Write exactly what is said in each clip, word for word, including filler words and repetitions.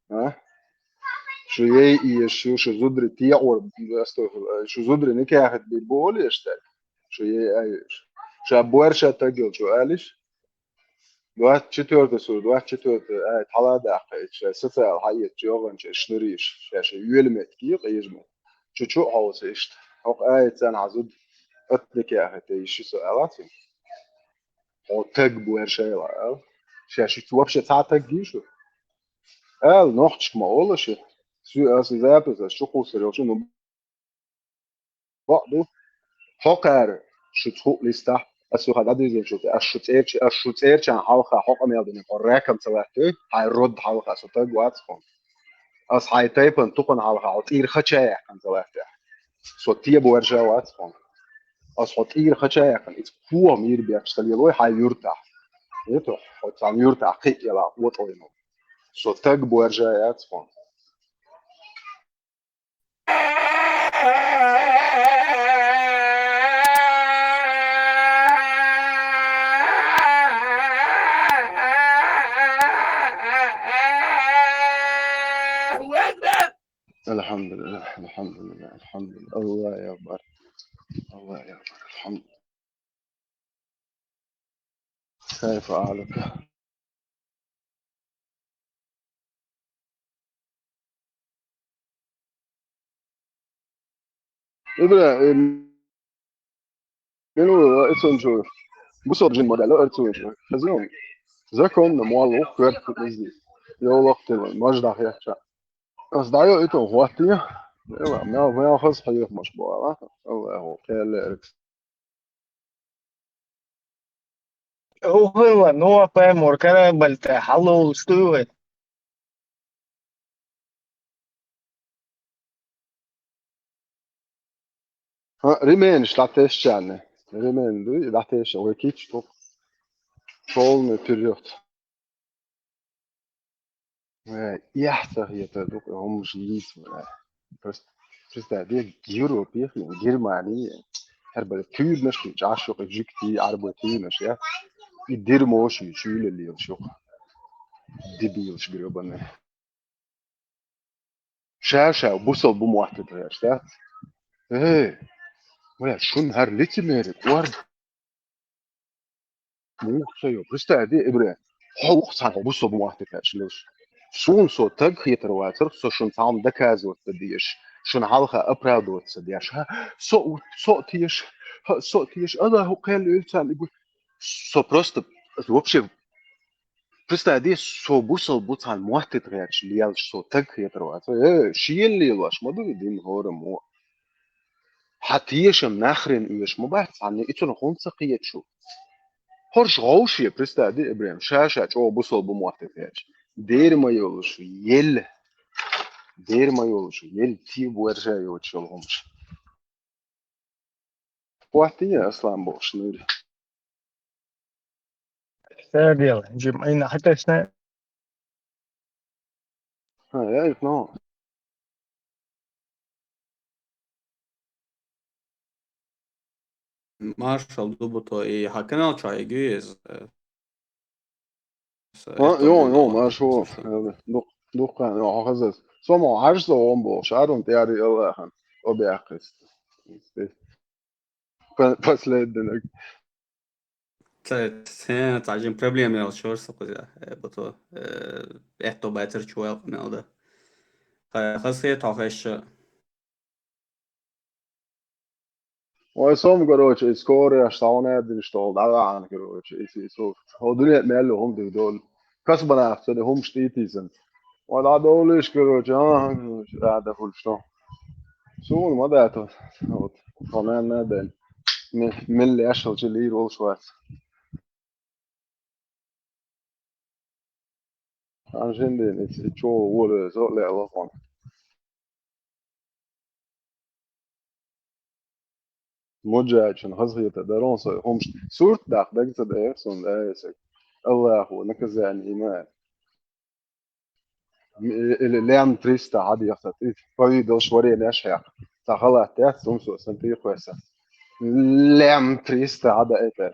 А? Шу ей и шу, шу зударий тӀеӀур, астагӀфирулла, шу зударий никахьа бе болеш так. Шу ей айш. Ша боарша таг йолчо алиш. Двадцать четвёртый сура, двадцать четвёртый аят хьаладаьккхай, ша социал хьаэт чогӀанча шнуриш, ша ша юьлмет ки, къежмет. Чу-чу хьовса иштта. ХӀокху аят царна хьан зуда атта никахьа тӀе йиш ю со алаций. Хьо таг бу аьршайла ал. Ша шуьца вообще цхьа таг гий шу? Ал, нохчашка ма олу шу. Шу аса запись, аса чукхуссур йолчу, ну, бакъ ду. Хьо кхара шуьца хӀуъа листахь, аса юха дӀадирзинчул тӀе, аса шу цӀерча-, аса шу цӀерчан хьалха хьо къамел дина, хьо ракам ца латтуй, хьайн род хьалха со таг вац хьуна. Аса хьайн тайпан тукхана хьалха хьо тӀера хача яьккхина ца латтехь. Со тебу варжа вац хьуна. Аса хьо тӀера хача яьккхина, иза кохам йир беш ца лелой хьайн юртахь. ХӀета, хьо цхьана юртахь кхиъ ялахь, вотӀойну. Со таг боржа яц хьуна. الحمد لله، الحمد لله، الحمد لله. الله أكبر. الله أكبر. الحمد لله. كيف حالك؟ Ибра, э, мин ву, э, цунчу бусалба жин модель, э, цунчу. Хазин. Законно молу, кверт, здесь. Йолах ты, может, да, я ча. Ас даю это, вот я. Эла, мя, мя хас хьехмаш бу, а? Аллаху, кхел эрикс. Угла, ну, а паймур, карабальта, хьаллуш, что вы? Ха, ремень дӀатесчарна. Ремень ду, дӀатесча, вай кич ту. Полный вперёд. Э, яхь ца хета ду, хӀумаш йийца вара. Просто, представь, де, Европе, Германия, хӀара бара туьйранаш, чӀашо, жуьгти, Ӏарбой туьйранаш, я. И дерьмо шу, чуьйлалле шу. Дебилаш грёбаные. Ша-ша, бусал бу моттиг гӀерташ, да? Э, бля, шун хӀара лицемерие, орд. Муха со йо, представь, де, Ибра, хьо вух цхьана бусал бу моттиг гӀерташ лелаш. Суна со таг хетар вацар, со шун цхьана доказывать ца деш, шун хьалха оправдывать ца деш, ха? Со, со теш, ха, со теш, Аллаху кхел уьлцан, и бу-, со просто, вообще, представь, де, со бусал бу цхьана моттиг гӀерташ лелаш, со таг хетар вац. Э, шена лелош ма ду и дин хӀораммо. Хьан тешам нахрен оьшуш ма бац, цхьанне и цунах хӀунда ца кхета шу? ХӀорш гӀовше, представь, де, Ибрахим, ша-ша чӀогӀа бусал бу моттиг гӀерташ. Дера ма йолуш, ел. Дера ма йолуш, ел, ти варжа йоцуш йолу хӀумаш. ХӀоттийна Аслан бохуш нуьйра. Садел, Джим, айна хьаташна. Ха, я их но. Маршал ду бу то и хьан канал чохь йигуьйза. Ха, йо, йо, маршо. Дух, духкан, йо, хазас. Сомо, хьажа со вон бохуш, Арун тӀаьхьа Аллахьан. Обяхкис. Последний. Ца, ца, ца жин проблема ял чор со кузя. Э, бото, э, этто байтер чуэл къамел да. Ха, хас хе тохеш. Ой, сом, короче, и скоро аж сауна дин, что ли, да, короче, и си, и су. О, дуне мел хум дик дол. Кас бана, цо де хум штити сан. Ой, да, долиш, короче, а, короче, да, да, фул, что. Суна ма даьтта, вот, ханан на ден. Ме-, мел лешал чи лир волш вац. Анжин ден, и, и чо воле, зо ле лохон. Муджачун хазгӀета дарон сой хумш сурт дах даг ца даях сун даесек. Аллаху наказание има. Или лям триста хьадъяхта, и повидал шваренеш хьяк. Ца халат яц, сумсо сан тихвеса. Лям триста хьада это.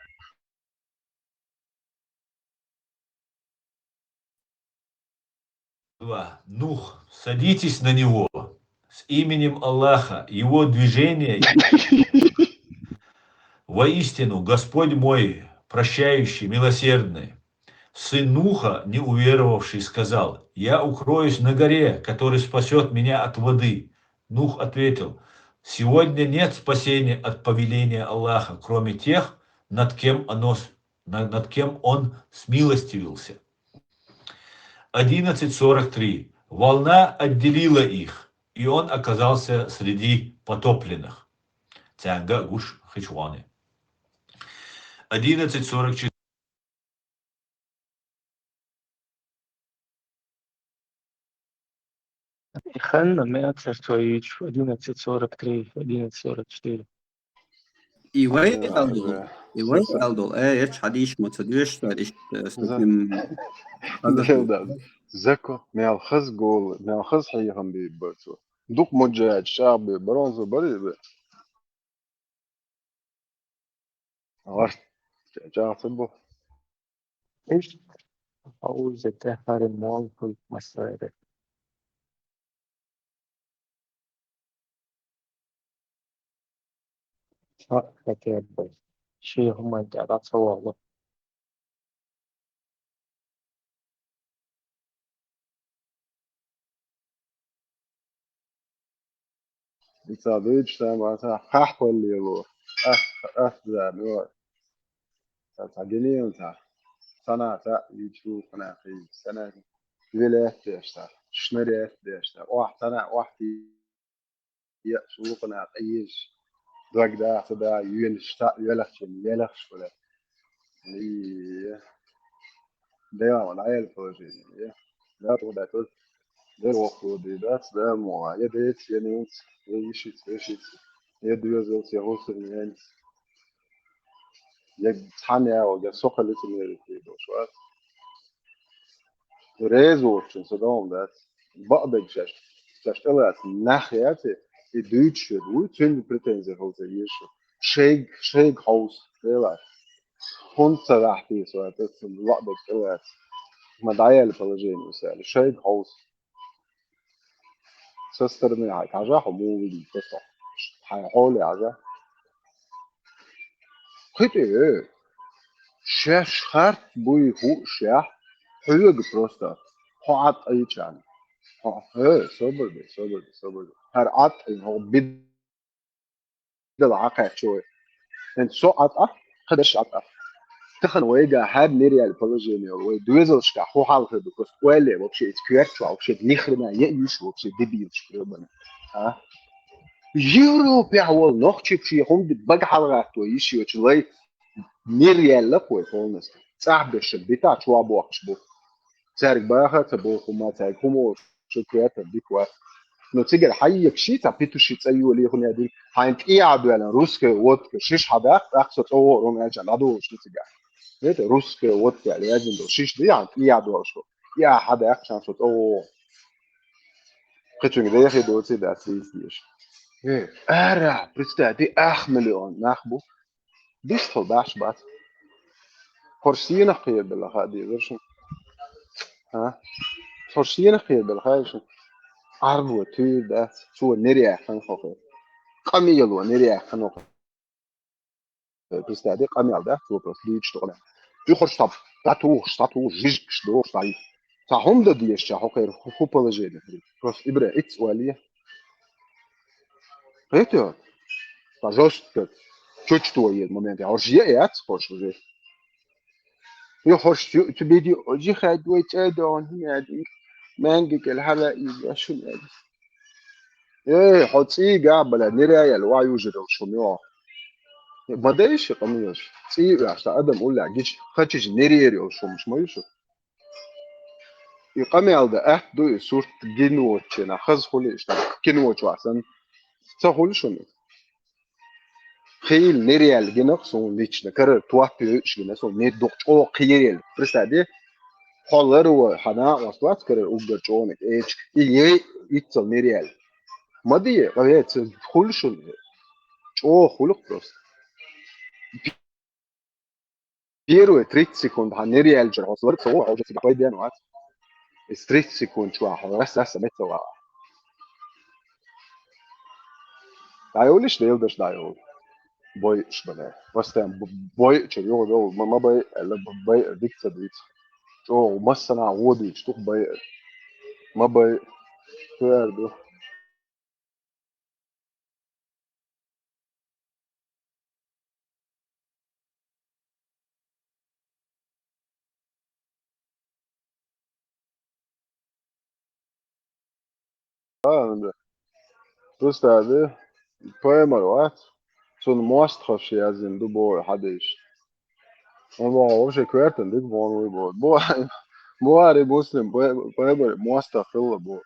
Нух, садитесь на него с именем Аллаха, его движение. Воистину, Господь мой, прощающий, милосердный. Сын Нуха, не уверовавший, сказал: «Я укроюсь на горе, который спасет меня от воды». Нух ответил: «Сегодня нет спасения от повеления Аллаха, кроме тех, над кем оно с- на- над кем он смилостивился». Одиннадцать сорок три. Волна отделила их, и он оказался среди потопленных. Цаьнга гуш хичуане. Одиннадцать сорок четыре. Ханна меца стоит одиннадцать сорок три, одиннадцать сорок четыре. И вай алдул, и вай алдул, э, эч хадиш мо цадвеш, что иш, э, с таким. Зел да. Зако, мел хаз гол, мел хаз хайхан би бацу. Дук моджа чаб бронза бари. Гъарт чагӀа бу. Иш хӀауза тӀехьара мол хӀуй масайра. Ша хӀетеббай. Ши хӀуман тӀера ца валу. Ица дуьйцуш тама ца хьахьпаллело. Ах, ах, за, ну. Ца, ца гинийла ца. Сана ца, ичу къна хи, сана. Велет деш ца, шнарет деш ца. Ох, сана, ох, ти. Я, сулукъна къийш. Дог да, ца да, юьлш ца, юьлахчен, юьлахш вала. И, да, вон, аял положение, я. Да, то да, то. Да, ох, то да, да, да, мо, я дец, я нюц, я ишиц, я шиц. Я дуязал, я гусар, я нюц. Я цхьана ява, я со хьалица мере кхийдош вац. Реза воцчун со догӀун дац. Бакъдерг шаьш, шаьш тӀалаца нах яц, и дуьйцуш верг вуй, цуьнга претензи хила ца езаш. Шайг, шайг хьовса, делац. ХӀунда ца ваьхьтийса вац, аса бакъдерг тӀалаца. Ма дӀаяьлла положение висаьлла. Шайг хьовса. Со стороны хьай хьажа, хьо муха вигна просто. Хьай хьоле хьажа. Кхы тӀе, э, шаьш харц буй хӀуъ шаьхь, хьоьга просто. Хьо Ӏад айчарна. Хьо, э, собар де, собар де, собар де. ХӀара Ӏад айна, хьо бидала Ӏакхаьччо вай. ХӀинца со Ӏад а, кхыдерш Ӏад а. Тахан вайга хьаьб нир яьлла положение йолу, вай доьзалшкахь хӀун хьал хир ду, просто ойла е вообще, иза коьртачохь вообще ни хрена е а йиш вообще дебилаш грёбаный. А? Европехь волу нохчий шен хӀума ди бага хьалагӀатто йиш йоцу лай нир яьлла кху вай полностью. ЦӀахь бешшал бита чохь бохкуш бу. Цаьрга баха а ца боху хӀума, цаьрга хӀума олуш, шу коьртара дика вац. Но цигара хьайекаш ши цхьа петуши цӀа йолий хӀума яьдина, хьайна тӀехьа доьллина русская водка шиш хьадаккха, тӀаккха со цӀа вогӀур ву аьлча, дӀадолуш ду цигахь. Видите, русская водка аьлла яздина долу шиш ду, хьайна тӀехьа долуш ду. ТӀехьа хьадаккха, сан со цӀа вогӀу. Кхин цуьнга дехе доций дац дийца дезаш. Э, ара, представь, ди ах миллион нах бу. Дистхула баьхьаш бац. ХӀорш сенах кхерабелла хаа дезара шуна. А? ХӀорш сенах кхерабелла хаьа шуна. Ӏарбо туьйра дац, цо нир яьккхина хӀокху. Къамело нир яьккхина хӀокху. Представь, къамел дац, цо просто дуьйцуш ду къамел. И хӀорш схьа дӀатухуш, схьатухуш, жижигаш дохуш дӀайиху. Цхьа хӀума дан дезачохь хӀокхеран хӀу, хӀу положение хир. Просто ибра итц ойла е. Хетий? Цхьа жестко чучто еза момент. Я хӀорш е а яц, хӀорш уже. И хӀорш цу, цу беди, жихад вай цӀа догӀун хӀума яди. Маьнги кӀел хьала иза шуна яди. Э, хьо цӀийга а бала, нираял ва южар йолуш хӀума йо. Ма дай ши къамелаш. ЦӀий а ваьхьаш, сан адам уллехь гича, хачижа нирер йолуш хӀумаш ма ю шу. И къамел дан атта ду, и сурт гина воцученахь, хаза хуьлу иштта, кино чохь санна. Ца хуьлу шуна? Хийла нир яьлла гина-кх суна лично, карара топ йойуш гина суна, нир дукха чӀогӀа кхерелла. Представь де, хьо ларво, хьан накъост вац карара уггар чӀогӀаниг эчиг, и ей иццал нир яьлла. Ма де, къа веца, хуьлу шуна? ЧӀогӀа хуьлу-кх просто. Первые тридцать секунд хьан нир яьллачуьра хьо лар ца ву, хьо уже цига пайден вац. Из тридцать секунд чохь хьо раз, раз, меца ваха. ДӀайолиш, Дела даш дӀайола. Бойуш бана. Вастен бойучур йогӀу йогӀу, ма, ма бай, аьлла, б-, бай, дика ца дуьйцу. ЧӀогӀа массанхьа вон дуьйцуш ду-кх бай. Ма бай. Фер ду. А, да. Просто, да, пайхамар вац, цунна мостагӀаш яздина ду боху хьадийш. Ма боху, вообще коьртан дика боху вуй боху. Бухари, Муслим, пай-, пайхамар мостагӀа хилла боху.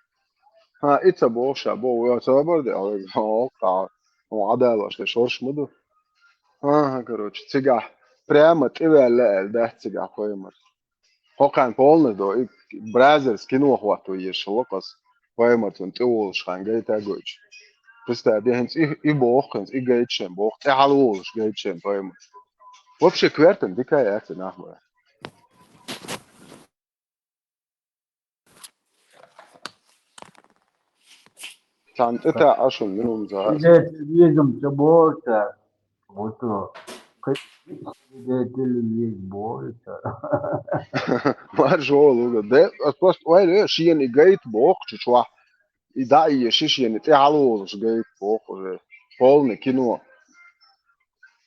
ХӀан, и ца боху ша, боху, вай ца хабар де, хьо, хьо, хьо Ӏадалош тӀе шорш ма ду. ХӀан, хӀан, короче, цигахь прямо тӀе ваьлла аьлла дац цигахь пайхамар. ХӀокхарна полный до, и Бразерс кино хӀотто езаш хилла-кх ас, пайхамар цунна тӀе волуш хан гайта а гойтуш. Представь, де хӀинца и, и боху, хӀинца и гайта шен боху, тӀе хьала волуш гайта шен пайхамар. Вообще коьртан дика а яц и нах бара. Цхьана тӀе таьӀа шуна минум за. Везам ца боху цара. Вот, кхин, телевизор боху цара. Марш волу, де, ас просто ойла, шена и гайта боху чу чохь. И дӀа а еш, шена и тӀе хьала волуш гайта боху уже. Полный кино.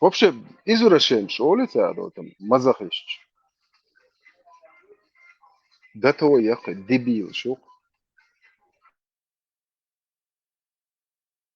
Вообще, извращенцы олу цара, там, мазохисташ. До того яккхий дебилаш ю-кх.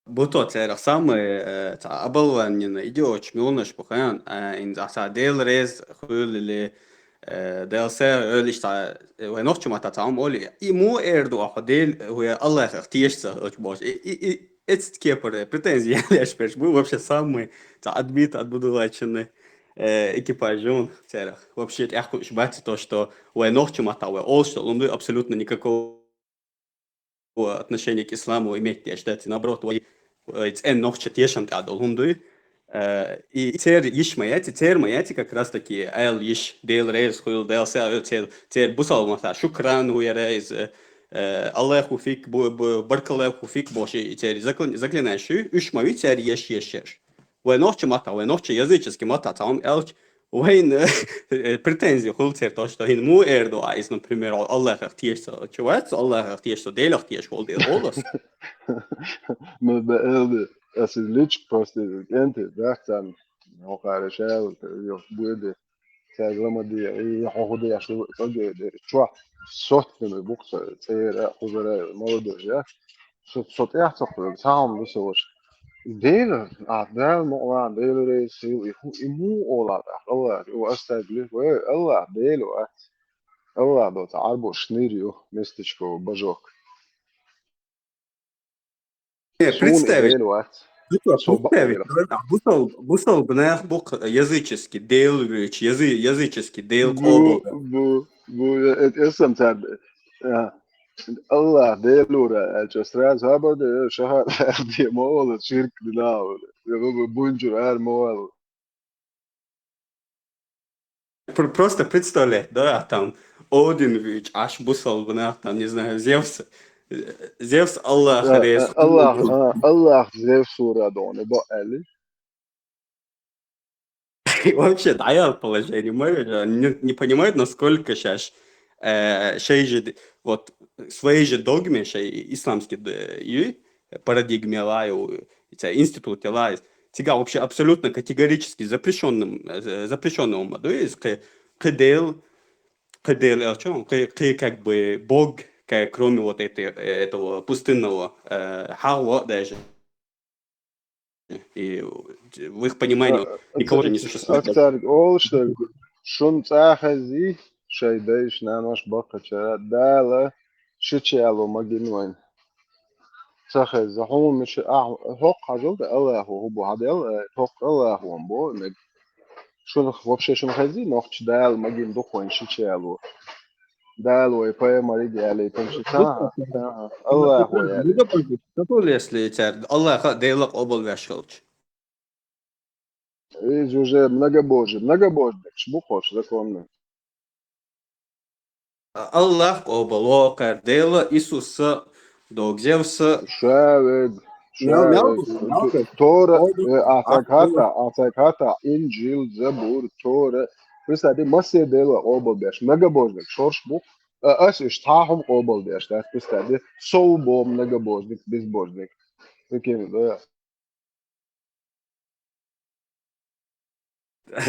Бу то церах самый, э, цхьа оболваненный идиоташ муьлханаш бу хьан, а, ин цхьа Дела реза хуьлу или, э, Дела са хуьлу иштта, э, вай нохча маттахь цхьа хӀума олий, и муха эр ду ахьа Дела, вай Аллахах теша ца хилча бохуш. И, и, и, эццу кепара претензи ялеш берш бу вообще самый цхьа отбитый от будулайчинный, э, экипаж ю церах. Вообще тӀехь хууш бац то, что вай нохча маттахь вай олуш долу хӀума дуй абсолютно никакого отношения к исламу иметь деш, да, наоборот, вай, вай цӀен нохча тешам тӀехь долу хӀума дуй. Э, и церан йиш ма яц, церан ма яц, как раз таки аьлла йиш, Дела реза хуьлу, Дела са хуьлу, церан, церан бусалба маттахь шукран хӀу яра иза, э, Аллаху фик, бу-, бу-, баркаллаху фик бохуш, и церан закла-, заклинание шу, уьш ма ву церан еш, еш, еш. Вай нохча маттахь, вай нохча языческий маттахь цхьа хӀума аьлча, вайна, э, претензи хуьлу церан то, что хӀинца муха эр ду а иза, например, Аллахах теша ца, чу вац Аллахах теша ца, Делах теша волу дела олу ас. Ну, да, эр ду, ас иза личка просто иза кӀентий, дахь царна, хӀокхара шаьлта, йо, буьйди. Цаьрга ламаде, и хьо хӀун деш ду, ца де, де, чохь соттаниг бу-кх со, цӀера а, кхузара а, молодежь а. Со, со тӀехь ца кхоьгу, цхьа хӀума ду со ваша. Дела, а, Дала мукъалахь, Дела реза хуьлу, и хӀу-, и муха олахь тӀаккха, Аллах, о, астагфируллах, вай, Аллах, Дела вац. Аллах до цхьа Ӏарбош шныр ю, местечко, божок. Не, суна представь, Дела вац. Ну что, со представь, бакъвелла. Бусал-, бусалба нах бу-кх языческий дела вуьйцу, язы-, языческий дела къобал. Бу, бу, бу, э, э, эсам цар, а, Аллах Делура аьлча, сразу хабар де, шахар де, ма вала, ширк дина вала. Я бу, бу, бунчур ар ма вала. Пр-, просто представлять, да, а там Один вуьйцу, аш бусалба нах, там, не знаю, Зевс, Зевс Аллах реза. Аллах, а, Аллах Зевсура доне бо али. И вообще, да, я положение мое, они не, не понимают, насколько щас, э, шей же д-, вот, в своей же догме, шей исламский д-, и парадигме лаю, и цей институт лаю. Цигахь вообще абсолютно категорически запрещённым, э, запрещённый умма, то есть кхы, кхы дел, кхы дел, э, чё, кхы, кхы как бы бог, ка-, кроме вот этой, э, этого пустынного, э, Хьагва даже. И в их понимании никого же не существует. Акцарг олуш дерг, шун цӀа хезий, шай дайш, нанош баккхача, Дала шича яло магин вайн. Ца хеза, хьуна мича, а, хӀокху хьажал да Аллахо хӀу бу хьадел, э, хӀокху Аллахо бу, мег. Шуна вообще шуна хезий, нохча Дала магин ду вайн шича яло. Дала вай пайхамариг ялийтина шу. Ца, ца, Аллахо ялийтина. Буду, если цар Аллаха Дела къобал веш хилча. Иза уже многобожие, многобожникаш бу кхош законно. Аллах къобал вокхар, Дела, Исуса, Дог Зевса. Шавед, Мел- мел- шавед. мел- Тора, Ой, э, а цай хата, а цай хата, Инжил, Забур, Тора. Представь, массе Дела къобал беш, многобожник, шорш бу. Э, ас иш цхьа хӀума къобал беш, да, представь, сов бом многобожник, безбожник. Таким, да.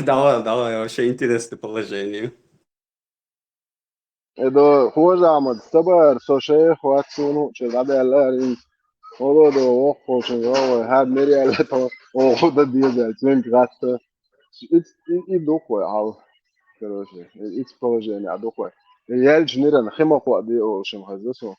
Давай, давай, вообще интересное положение. Эдо хожа Ахмад, стабар, со шейх вацуну, че дабелла рин. Оло до вохо, че вой, хад нери алла то, о, да дизе, цвинк гатта. И, и, и духой, ал. Короче, и, и положение, а духой. Ялч ниран, хима хо, ди, о, шим хазасу.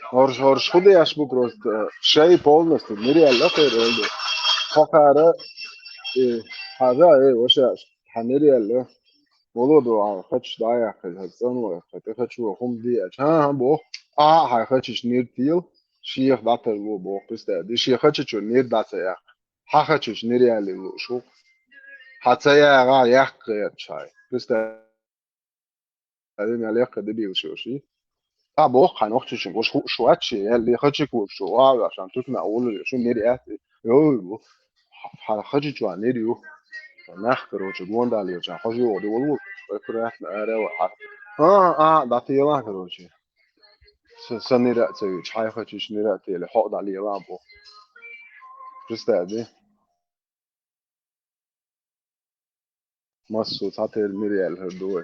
Хорш, хорш, худи аш бу просто. Шей полностью, нереально хер олду. Хохара, э, хаза, э, вообще, ха, нереально. Володу, а, хач да я, хач, хач, цану, хач, хочу, хум ди, а, ча, ха, бо. А, ха, хачиш нир тил, шиях датар лу, бо, представь, ди шиях хачиш нир датар я. Ха хачиш нереально лу, шу. Ха ца я, га, ях, ка, я, чай. Представь. Али на легко добился, ши. А бо, ха, нохчишин, гош, шу, шу, ачи, я, ли, хачи, ку, шу, а, я, шан, тут на улу, шу, нир, я, ё, бо. Ха, хачи, чу, а, нир, ю. Нах, короче, гонда, ли, ча, хожи, о, ди, волу, аккуратно, а, рева, а. А, а, да, ты, ела, короче. Са, са нира, ца, ю, чай, хачиш, нира, ты, или, хо, да, ли, ела, бо. Представь, ди. Массу цхьатера нир яьлла хӀара ду вай.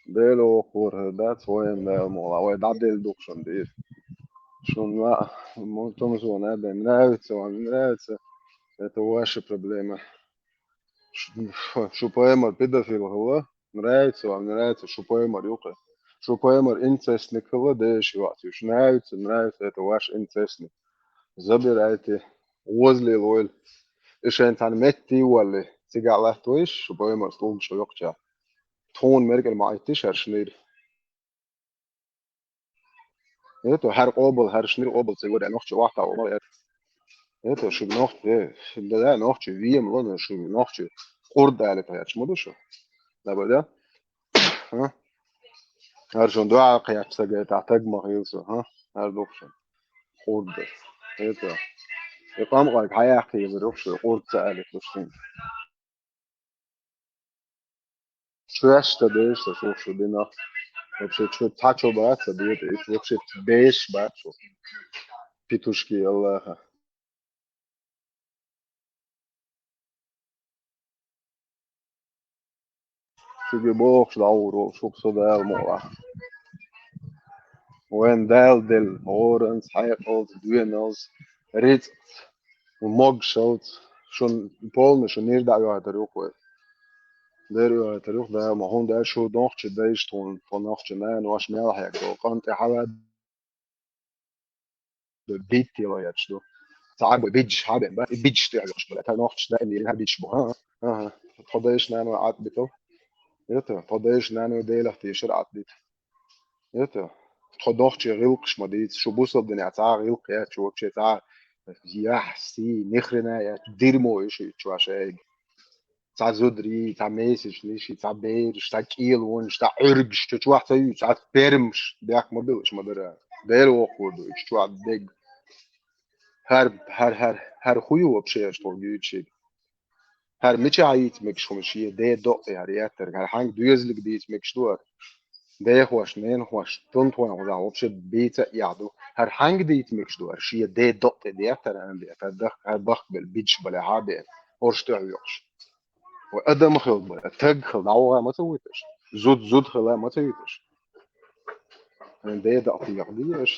Дела вокхура хӀара дац, вайна Дала мукъ лахь, вай дӀадели дукха шуна дийр. Шуна ма-, мо-, тумсо надо, нравится вам, не нравится, это ваша проблема. Шу, шу поймар педофил хилла, нравится вам, не нравится, шу поймар юкъе. Шу поймар инцестник хилла, деши вац, шу нравится, нравится, это ваш инцестник. Забирайте, возле лойл. И шайн цхьана метти валли, цига латтвайш, шу поймар стулгаш йоккхача. Тхуна меркӀал ма Ӏиттиш, хӀара шинир. Это хӀара къобал, хӀара шинир къобал цига вара, нохчи вахта ва, это. Это шу нохчи, э, да, да, нохчи, вием ло, шу нохчи, къурд али тхач, ма ду шу. Да, да? ХӀа? ХӀара шун дуьхьа кхаьчча сага, это, таг ма хилла со, хӀа? ХӀара дукха шун. Къурд. Это. И къамкъалг хьаяьккхийла рухш, къурд ца алит луш хин. Шоьш ца деш, ца шух шу дина. Вообще, чё, цхьа чё бац, ца дета, иш вообще беш бац, шо. Петушки Аллаха. Шуьга бохуш дӀагӀур волу шух со Дала мукъ лахь. Вайн Дала делла гӀоранца, хьекъалца, доьналца, рицкъаца, могушалца, шун полна шун нир дӀа а йойтар юх вай. Дер а йойтар юх, Дала ма хӀунда аьлча шу нохчи дайша тхуна, тхо нохчи нана ваша мел хьегдо, къан тӀе хьала битти лояч ду. Цхьа бу бидж хьабен ба, и бидж тӀе хьоьхуш бара. Та нохчи даим йина бидж бу. Ха, ха, ха. Тхо дайша нана Ӏад битал. Это, тхо дайша нана Делах тешар Ӏад бита. Это, тхо нохчи гӀилкхаш ма дийца, шу бусал дина цхьа гӀилкх яц, шу вообще цхьа яхь, си, ни хрена яц, дерьмо иши чу ваша айга. Цхьа зударий, цхьа месячный ши, цхьа бераш, цхьа кӀелонаш, цхьа Ӏуьргаш, чу чохь ца ю, цхьа фермаш, бехк ма билла, иш ма дара. Дела воккхур ду, иш чохь дег. ХӀар, хӀар, хӀар, хӀар хӀу ю вообще, аш тхо гуьйцу шига? ХӀар мичахь йийца мегаш хӀума шен ден докъе хӀар еттарг, хӀар хьанга доьзалиг дийца мегаш ду хӀара? Дехош, ненахош, тунтхойн хӀузахь вообще бийца а яхь ду. ХӀара хьанга дийца мегаш ду хӀара? Шен ден докъе деттар, ан де, хӀара дах-, хӀара бахк бел, бидж бале хьа бен, орш тӀе хьоькхуш. Вай адам хила бара, таг хила, дӀаваха ма ца вуйташ. Зуд, зуд хила ма ца вуйташ. Вайн ден дакъ тӀехь дийш.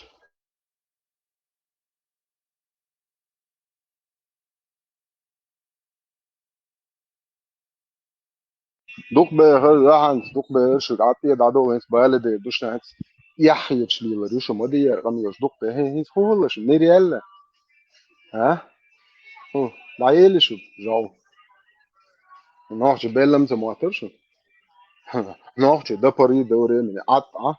Дукха бехар, яхьанца, дукха бехар, шу дӀа тӀе дӀадо, хӀинца бала де, душнанца. Яхьечу лелар, ю шу ма дияр, къамелаш дукха бехар, хӀинца хӀун хӀалла шу, нир яьлла? А? ХӀу, дӀаели шу, жал. Нохчи беллам ца моттар шу? Нохчи да пари да времени, атта.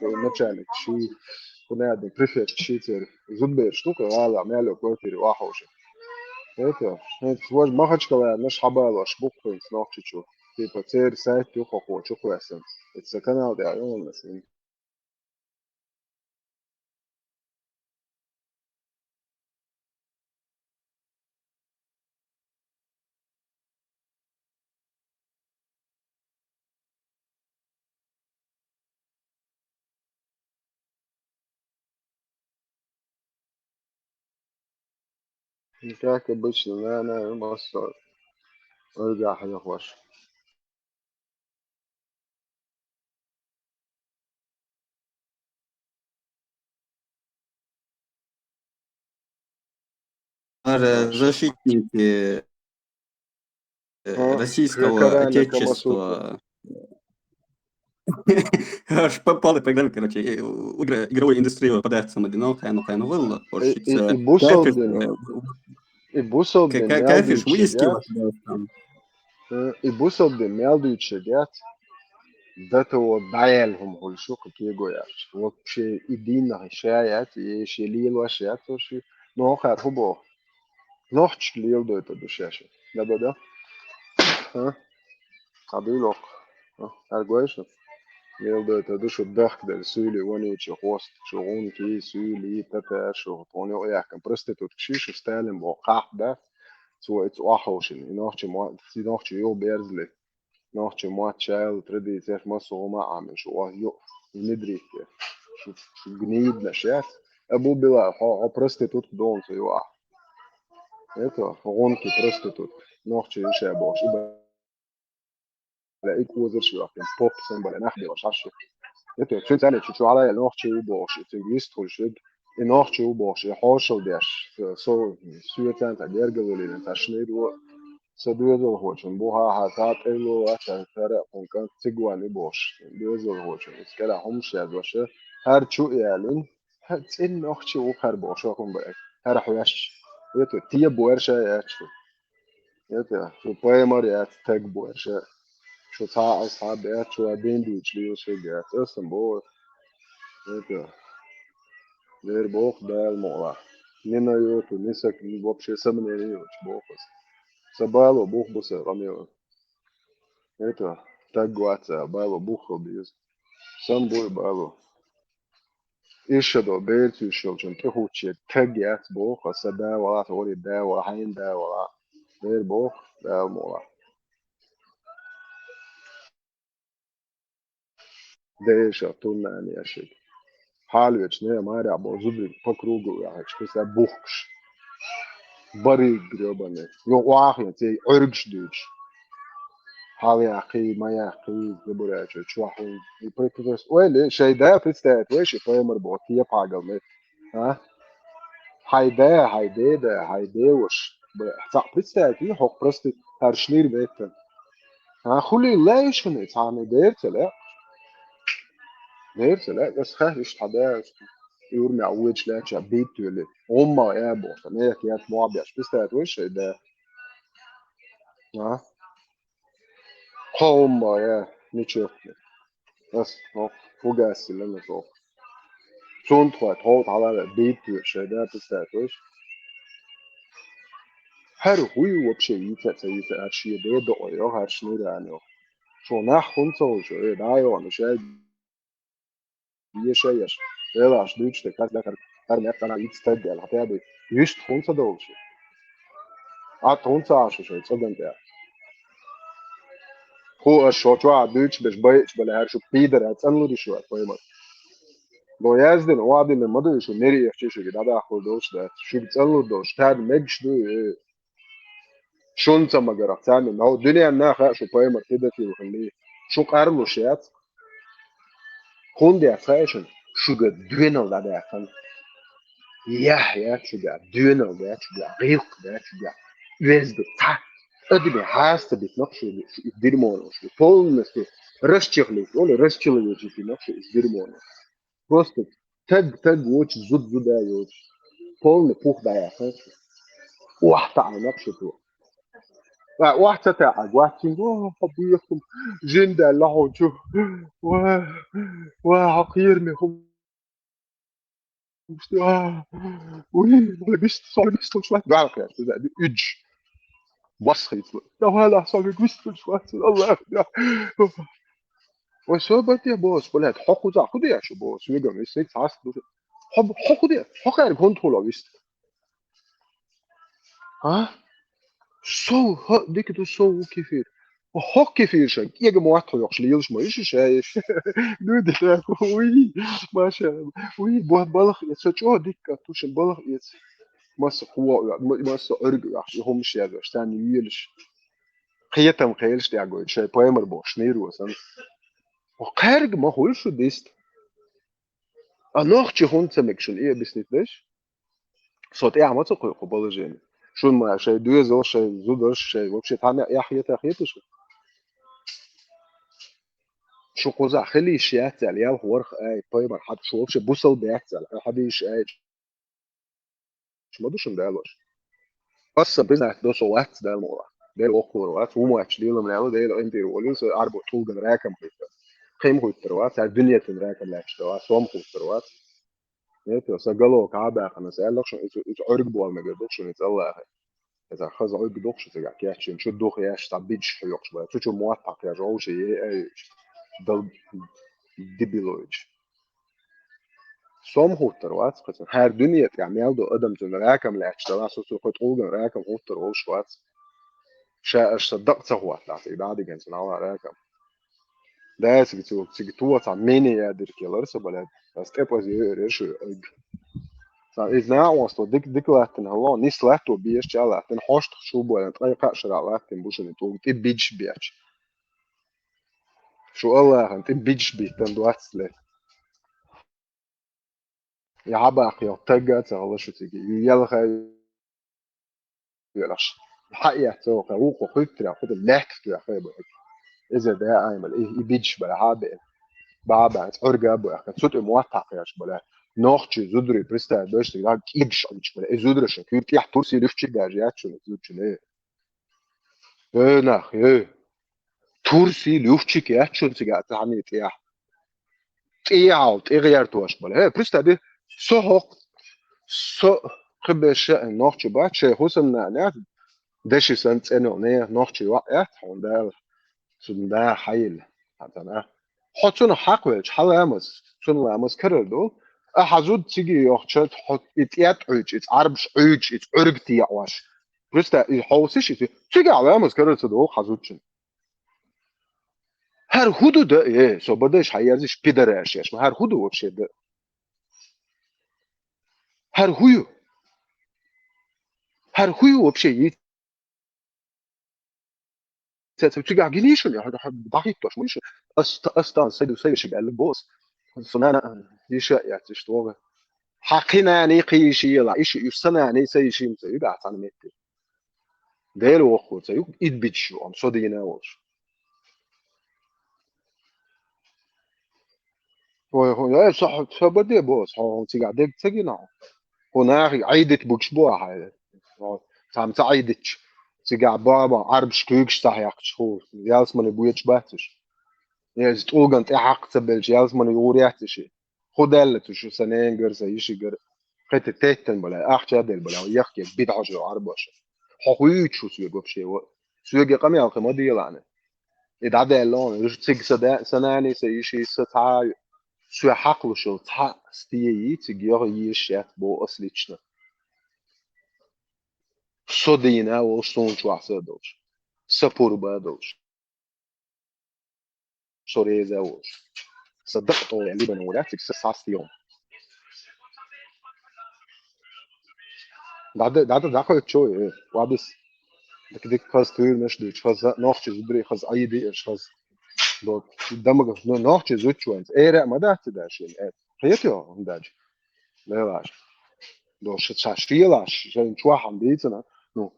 начальник ший, кхуьнан префект ший церан зудабераш ду-кх гӀала мел йолу квартире охьаховшийна. ХӀета, хӀинца важа Махачкаланаш хьабалош бу-кх хӀинца Нохчийчу. Типа церан сайт ю хӀокхо чукхоьссина. Иза сан канал тӀехь ю хьуна сан. Ну, как обычно, наверное, массо. Ойга хьехош. Ара защитники, э, А, российского Карана отечества. Камасутра. Аж по полной программе, короче, э, у-, игра-, игровую индустрию подарок самый динал, хайну, хайну вылла, И, и, и бусалдин, и бусалдин, ка-, ка-, кайфиш мелдича выискивать, да, там. Э, и бусалдин мелдича дец, до того даял хӀума хуьлу шу кху кего яц. Вообще и динах ша яц, и ши лилош яц, ши Нохчий хӀу боху? Нохчий леладойтур ду шаьш. Да-да-да. А? Хьан дуй локху? А? Ар гой шу? Леладойтур ду шу дахкаделла суьйлий ванийча хӀоста, шу гӀункий, суьйлий, тата, шу тхуна юкъа яхкан проститутка ши, шу Сталин боху кхахьа дац. Цо и цу охьаховшина, и нохчий мо-, и нохчий юха берзали. Нохчий мотт, шайла традицеш массо хӀума Ӏамин шу, охьа ю-, и нидрихке. Шу, шу гниднаш яц. Абу Билал, хьо, хьо проститутка долу ца ю ахь. Это, гӀунки проститутка. Нохчий иша бохуш, и бала, и козырш йохкин, поп сан бала, нах бела, шаш. Это, цуьнца чу чу Ӏалай нохчий ю бохуш, и цуьнга вист хуьлуш вег. И нохчий ву бохуш, и хьошал деш, со, со, соьцан цхьа гергал валийна, цхьа шнайд ву, со доьзалхочун бу, хьан-хьан, цхьа тӀело вац, цхьа цара а кхункан цигван и бохуш, доьзалхочун, иза кӀера хӀумаш яз ваша, хӀара чу ялин, хӀара цӀен нохчий ву хӀара бохуш, хӀун баьр, хӀара хьоьш, это, те буьрша яц шу. Это, шу паймар яц, таг буьрша. Шу цхьа а, цхьа а баьц, шу а дин дуьйцуш лелаш хӀума яц. Аса боху, это, вер боху Дала мукъалахь. Ни на йоту, ни са, вообще сомнение йоцуш боху аса. Сан бало бух бу сан къамел. Это, таг вац а, бало бух хила беза. Сан буй бало. Иша до берца йиш йолчун тӀехӀуттуче таг яц боху, аса да вала, хӀори да вала, хьайна да вала. Бер боху, Дала мукъалахь. Деша туннани ашиг. Хьалвечу не маря бо зубриг по кругу яхачу, кхуьса бухкуш. Бариг грёбаный. Йо, охьахин, цей Ӏуьргаш дуьйцуш. Хьал яхкий, ма яхкий, забурачу, чохь хӀун. И прикрутилось. Ой, ле, шай да представить, вай ши паймар бо, те пхьагал мет. А? Хьай да, хьай де да, хьай де ваш. Б-, цхьаъ представить, и хьо просто харшнир беттан. А, хули лай шуна, цхьаъ ма дер ца ле. Дер ца ле, ас хах иштта хьан да, уьрмех вуьйцуш лаьттача бийт туьли. Умма я боху, мех яц мохь беш, пистат вай шай да. А? Кхо умма я, ничего. Ас, ну, фугасила, ну, тох. Цунтхой, тхол тхьала бийт туьли шай да, пистат вай. ХӀара хӀуй вообще йийца ца йийца, хӀара шен де доӀа йо, хӀара шнира ан йо. Шо нах хӀунца ву шо, э, да йо, ну, шай Еша, еша. Велаш дуьйцуш тӀе кас дахар, хӀара меттана йиц стаг аьлла, хьан тӀе а дуй. Юьст хӀунца долуш? Атта хӀунца Ӏаш шайн цӀоган тӀе? ХӀу аш шо чохь дуьйцуш берш байъачу бале, хӀара шу пидара цӀанлур ю шу ат паймар. Бо яздина, охьадиллина ма ду шу, нери яхчи шуьга дӀадахкур долуш дац. Шуьга цӀанлур долуш, тӀаьхьа мегаш ду, э. Шуна ца магарах царна, но дуьненна хаьа шу паймар педофил хилли. Шу къарлуш яц. ХӀунда яц хаьа шуна? Шуьга доьналла дӀадаьккхина. Яхь яц шуьга, доьналла дац шуьга, гӀиллакх дац шуьга. Оьзда цхьа адаме хьаста битинарг шу, шу и дерьмоно шу. Полностью расчехлить, оли расчеловечить бинарг шу и дерьмоно. Просто таг, таг воцуш, зуда, зуда йоцуш. Полный пух дӀаяьккхина. Охьа таӀийна шу тхо. Ва, охьа ца таӀа, гуттин, ва, хьо бехкам, жин даьлла хьо чу. Ва, ва, хьо кхераме хӀу. А, уй, вист, со вист луш вац. Галхеш, уьдж. Вас хийцлу. Да вала, со вист луш вац. Аллах, я. Ой, со бате бос, блядь, хьо кхузахь хӀу деш шу бос, мегам, вист, вист, хаст, хьо, хьо хӀу де, хьо кхаьрга хӀунда хуьлу вист? А? Сов, хьо, дика ду сов ву кефир. Хьо кефир ша, кӀега мотт хьоькхуш лелаш ма ю шу шаьш. Ну, да, да, уй, машалла. Уй, бо-, балха эца, со чӀогӀа дика тушин балха эца. Масса кхо, ма-, масса Ӏуьрг ваьхьаш, и хӀумаш язвеш, царна йоьлуш. Кхетам кхелаш тӀехь гойту, шайн паймар бохуш, нир ву сан. Кхаьрга ма хуьлу шу дист. А нохчи хӀунда ца мега шуна и объяснить деш? Со тӀехь ма ца кхуьу кху положение. Шуна ма шайн доьзалш, шайн зударш, шайн вообще цхьа меа эхь хета хета шу? Шу кхузахь хила йиш яц аьлла, ялх ворхӀ ай, паймар хьан шу вообще бусал бац аьлла, хьан дийш ай. Ма ду шуна далош. Аса признать до со вац Дала мукъалахь. Дела воккхалур вац, ву моьттуш лелам лело, Дела къинтӀера волийла, со Ӏарбо тхулган ракам хуьттар. Кхин хуьттар вац, хӀара дуьнетан ракам лаьтташ дан вац, сом хуьттар вац. Нет, сан головка а баьхана, сан аьлла шуна, иза, иза Ӏуьрг болнагар ду шуна, иза Аллахьа. Иза хаза Ӏуьрг ду шуна, цигахь кечйина, чу дух еш, цхьа бидаш хьоькхуш бара. Цу чу мотт хьакхеш, вовше е, ай, дал-, дебилович. Сом хӀуттар вац, кхы цун. ХӀара дуьне тӀехь мел ду адам цунна ракам лаьтташ дала, со цу кхы тӀулган ракам хӀуттар волуш вац. Ша аша сан дакъа ца хӀоттахь, и дӀа а диган цунна Алла ракам. Дайцига цо, цига тоха цхьа мене ядир кхелара со, бале, ас тӀепаза йоьур яра шу эг. Цхьа иза накъостал дика, дика латтина хӀалло, нис латто беш ча латтина, хьоштах шу бойлан, ткъе кхаа шарахь латтина бу шуна тӀулг, тӀе бидаш беча. Шу Аллахьан тӀе бидаш биттан доццале. Я хьабаккха йолу тагга а ца хала шу цига. Ю ялха велаш. Хьа яц цо, кху вукхо хуьттарехь, кху тӀе лаьттах тоьхна бу. Иза да аймал, и, и бидаш бара хьа бен. Баба, Ӏуьрга а бу, аьхка, цу тӀе мотт хьакхеш бара. Нохчий зударий, представь, даш цига, кӀибаш Ӏуьйчу бара. И зударашна куьйга тӀехь турси луьфчи даже яц шуна, зудчуьне. Э, нах, э. Турси луьфчик яц шуна цигахь цхьаьна тӀехь. ТӀехьал, тӀегӀертош бара. Э, представь, со хӀокху, со кхиберша нохчи бац, шайн хӀусамнана яц, деши санна цӀена йолу нехан нохчи йоӀ яц, хьуна Дала, цунна да хьайилла. Хьан цана. Хьо цунах хьакхвелча, хьан ламаз, цунна ламаз карар ду. А хьан зуда цига йохча, хьо и тӀет Ӏуьйчу, и цӀарбаш Ӏуьйчу, и цӀуьрг текъош. Представь, и хьовсиш, и цигахь ламаз карар ца догӀу хьан зудчун. ХӀара хӀу ду дан, э, со бадайша хьаерзиш пидараш еш ма, хӀара хӀу ду вообще дан? ХӀара хӀу ю? ХӀара хӀу ю вообще йиц? Ца, ца, цигахь гинийшуна, хӀара, хӀара дӀахӀиттош ма йишу. Ас, ас тан, сай ду, сай вешиг аьлла бос. Со нана, йиша а яц, иштта вогӀа. Хьан кхин нана, кхин йиша ела, иша, уьш сан нана, сан йиша ца ю, да, цхьана метте. Дела воккхур ца ю, ид бичча ю, ам со дийна а волуш. Ой, хӀун, э, со, со баде бо, со хӀун цигахь дерг ца гина хьо. ХӀун нахе Ӏийдит бугаш бу ахьа. Цхьамма ца Ӏийдитча, цигахь баба, Ӏарбаш куьйгаш ца хьаькхча хӀу, ялсмани боьдуш бац уьш. Иза тӀулган тӀе хьакха ца белча, ялсмани югӀур яц и ши. ХӀун даьлла цу шу сан ненгара, сан йишигара? Кхета теттан бала, ахча а делла бала, яхке бида хьожа Ӏарбоша. Хьо хуьйцуш ву соьга вообще, ва? Соьга къамел кхин ма делахьа. И дӀадаьлла хьуна, уьш цига сан да-, сан нани, сан йиши, сан цхьа а, соь хьакхалуш йолу цхьа а стен йий, цига йогӀу езаш яц боху ас лично. Со дийна а волуш, суна чохь са а долуш, сан пурба а долуш. Со реза а волуш. Сан дакъа тӀе либана ву лаьциг, сан састийон. ДӀа-, дӀа-, дӀа-, дӀакхоьчу, э, вадис. Дика-дика хаза туьйранаш дуьйцу, хаза нохчи зударий, хаза Ӏийди еш, хаза. Бо-, дамага, ну, нохчи зудчу вайнца. Эра а ма дац и дашин, э. Хетайо, хӀун даьлча? Лелаш. До ша-, ша-, шелаш, шайн чохь хьан дийцина. Ну,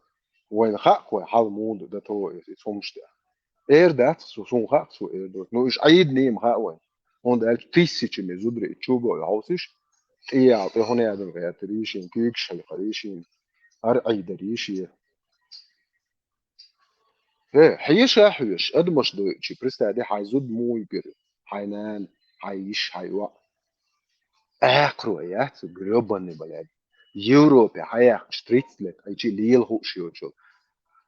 вайна хаьа кхой, хьал муха ду, дан того, и, и цхьа хӀумаш тӀе. Эр дац, цо, суна хаьа, цо эр ду. Ну, уьш Ӏийданийн хаьа вайн. ХӀунда аьлча тиссачами зударий чу бой хьовсуш, тӀеял тӀе хӀун ядан гӀертарий шин, куьйгаш хьайкхарий шин, ар Ӏийдарий шен. Э, хьеша а хьоьжуш, адамаш дойучи, представь, хьайн зуда муха йигира, хьайн нана, хьайн йиш, хьайн йоӀ. Акхаро яц, грёбаный, блядь. Европе хьаяьккхича тридцать лет, хьайчи лела хууш йоцул.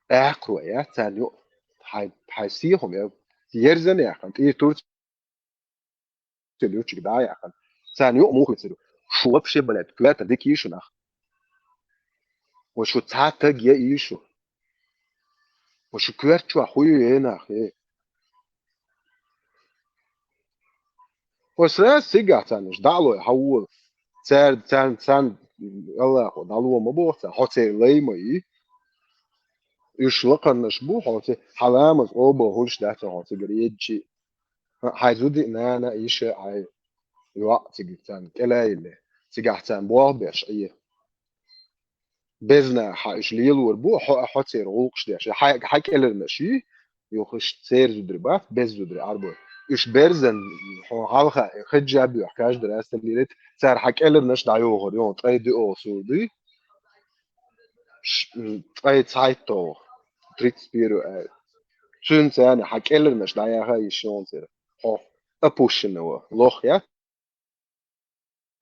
Акхаро яц, царна юкъ хьай, хьай сехум, я, ерзан яьккхина, тӀе Турция лучиг дӀа а яьккхина. Царна юкъ муха вицар? Шу вообще, блядь, коьрта дика йий шу нах? Ва шу цхьа таг я йий шу? Ва шу коьрта чохь хӀун ю, э, нах, э? Ва сразу цигахь царнаш дӀа а лой, хьан вон? Цаьрда, царна, царна, Аллахо, дӀало ма боху царна, хьо церан лай ма йий. Уьш лакхарнаш бу, хьо ци-, хьан ламаз къобал хуьлуш дац хьо цигара еъчи. Хьайн зуда а, нана а, йиша а, хьайн йоӀ а цига царна тӀелаилле. Цигахь царна болх беш Ӏе. Безна хьан уьш лелор бу, хьо, хьо церан гӀуллакхаш деш. Хьан, хьан кӀеларнаш йий, юха уьш церан зударий бац, беза зударий Ӏарбой. Уьш берзан, хьо хьалха, хеджа а боьху, каждый раз там лелийта, цара хьан кӀеларнаш дӀайохур, йо, ткъе диъ сур дуй. Ш-, м, ткъе цхьайтталгӀа, тридцать первый ай. Цуьнан царна хьан кӀеларнаш дӀаяха йиш йолу церан. Хьо опущенный ван, лох яц?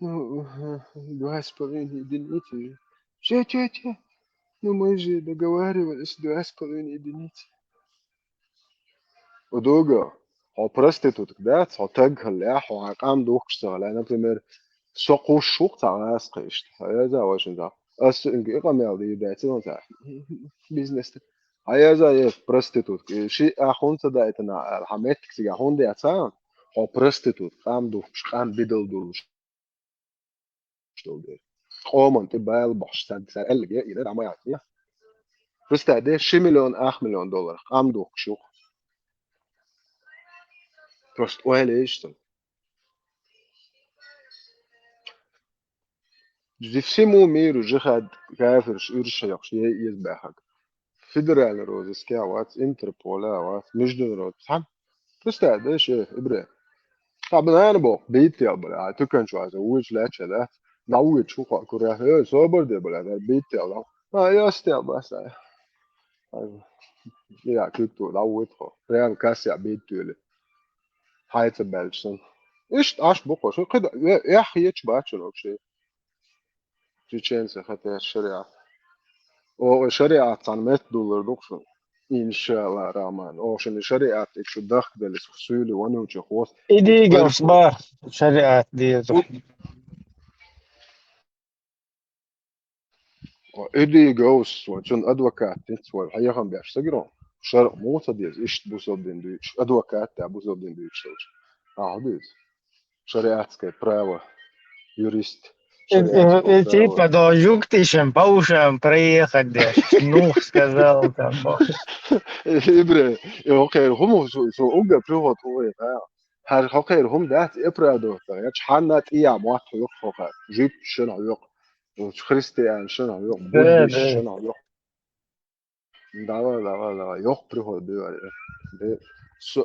Ну, ага, два с половиной единицы же. Че, че, че? Ну, мы же договаривались, два с половиной единицы. Удуга, хьо проститутка дац, хьо таг хилла, хьо хьан къам духкуш ца хилла. Например, со кхуссуш ву-кх цхьа гӀазкхи иштта. Хьо еза вайшин зах. Ас цуьнга и къамел дийр даьцина цара. Бизнес. Хьан яза е проститутка. Ши а хӀунда ца даийтина аьлла, хьан меттиг цига хӀунда яца? Хьо проститутка, къам духкуш, къам бидал долуш. Къоман тӀе бала бохуш, царна, цара аьлларг а, и ма яц, я. Представь, де, ши миллион, ах миллион доллар къам духкуш ю-кх. Просто ойла еш цунна. Ди всему миру жихад кафирш, уьрш хьекхаш, е иза баьхьаг. Федеральный розыске а вац, Интерполе а вац, международный. Цхьана, представь, де, ше, ибре. Цхьа банана боху, бийттел бара, а, тукан чу ваза, вуьйчу лаьча, да? На вуьйчу, ху кхоа кура, э, собар де бара, да, бийттел, да? А, я стел, да, са. А, я, куьк ту, да, вуьйт хо. Прям касса я бийттели. Хьайца баьлча сан. Иштта Ӏаш бу кхо, шу кхида, э, эх, ечу бачу вообще. Чеченцы хатер шариат. О, шариат цхьана метта дуллар ду-кх шуна. Иншалла Рахман. О, шуна шариат ик шу дахкадалис суьйли ванучу хос. Идигам сба шариат дезу. О, идиговс, вай цун адвокат тиц, вай хьехам беш сагиро. Шарх муха деза, ишт бусалдин дуьйцуш. Адвокат да бусалдин дуьйцуш. Ахьа деза. Шариатское право, юрист. Э, э, э, типа, до юг ты чем по ушам проехать, да. Ну, сказал там, бо. Ибре, и окей, хуму, су, су, уга, приход, ой, да. Хьан хьо кхера хӀума дац, оправдывать дан, я чхьанна тӀе а мотт хьоькху хьо хьа. Жуьгташ шина хьоькху. Христиан шина хьоькху, буддист шина хьоькху. Давай, давай, давай. Йоккха приход бевар. Бе, со,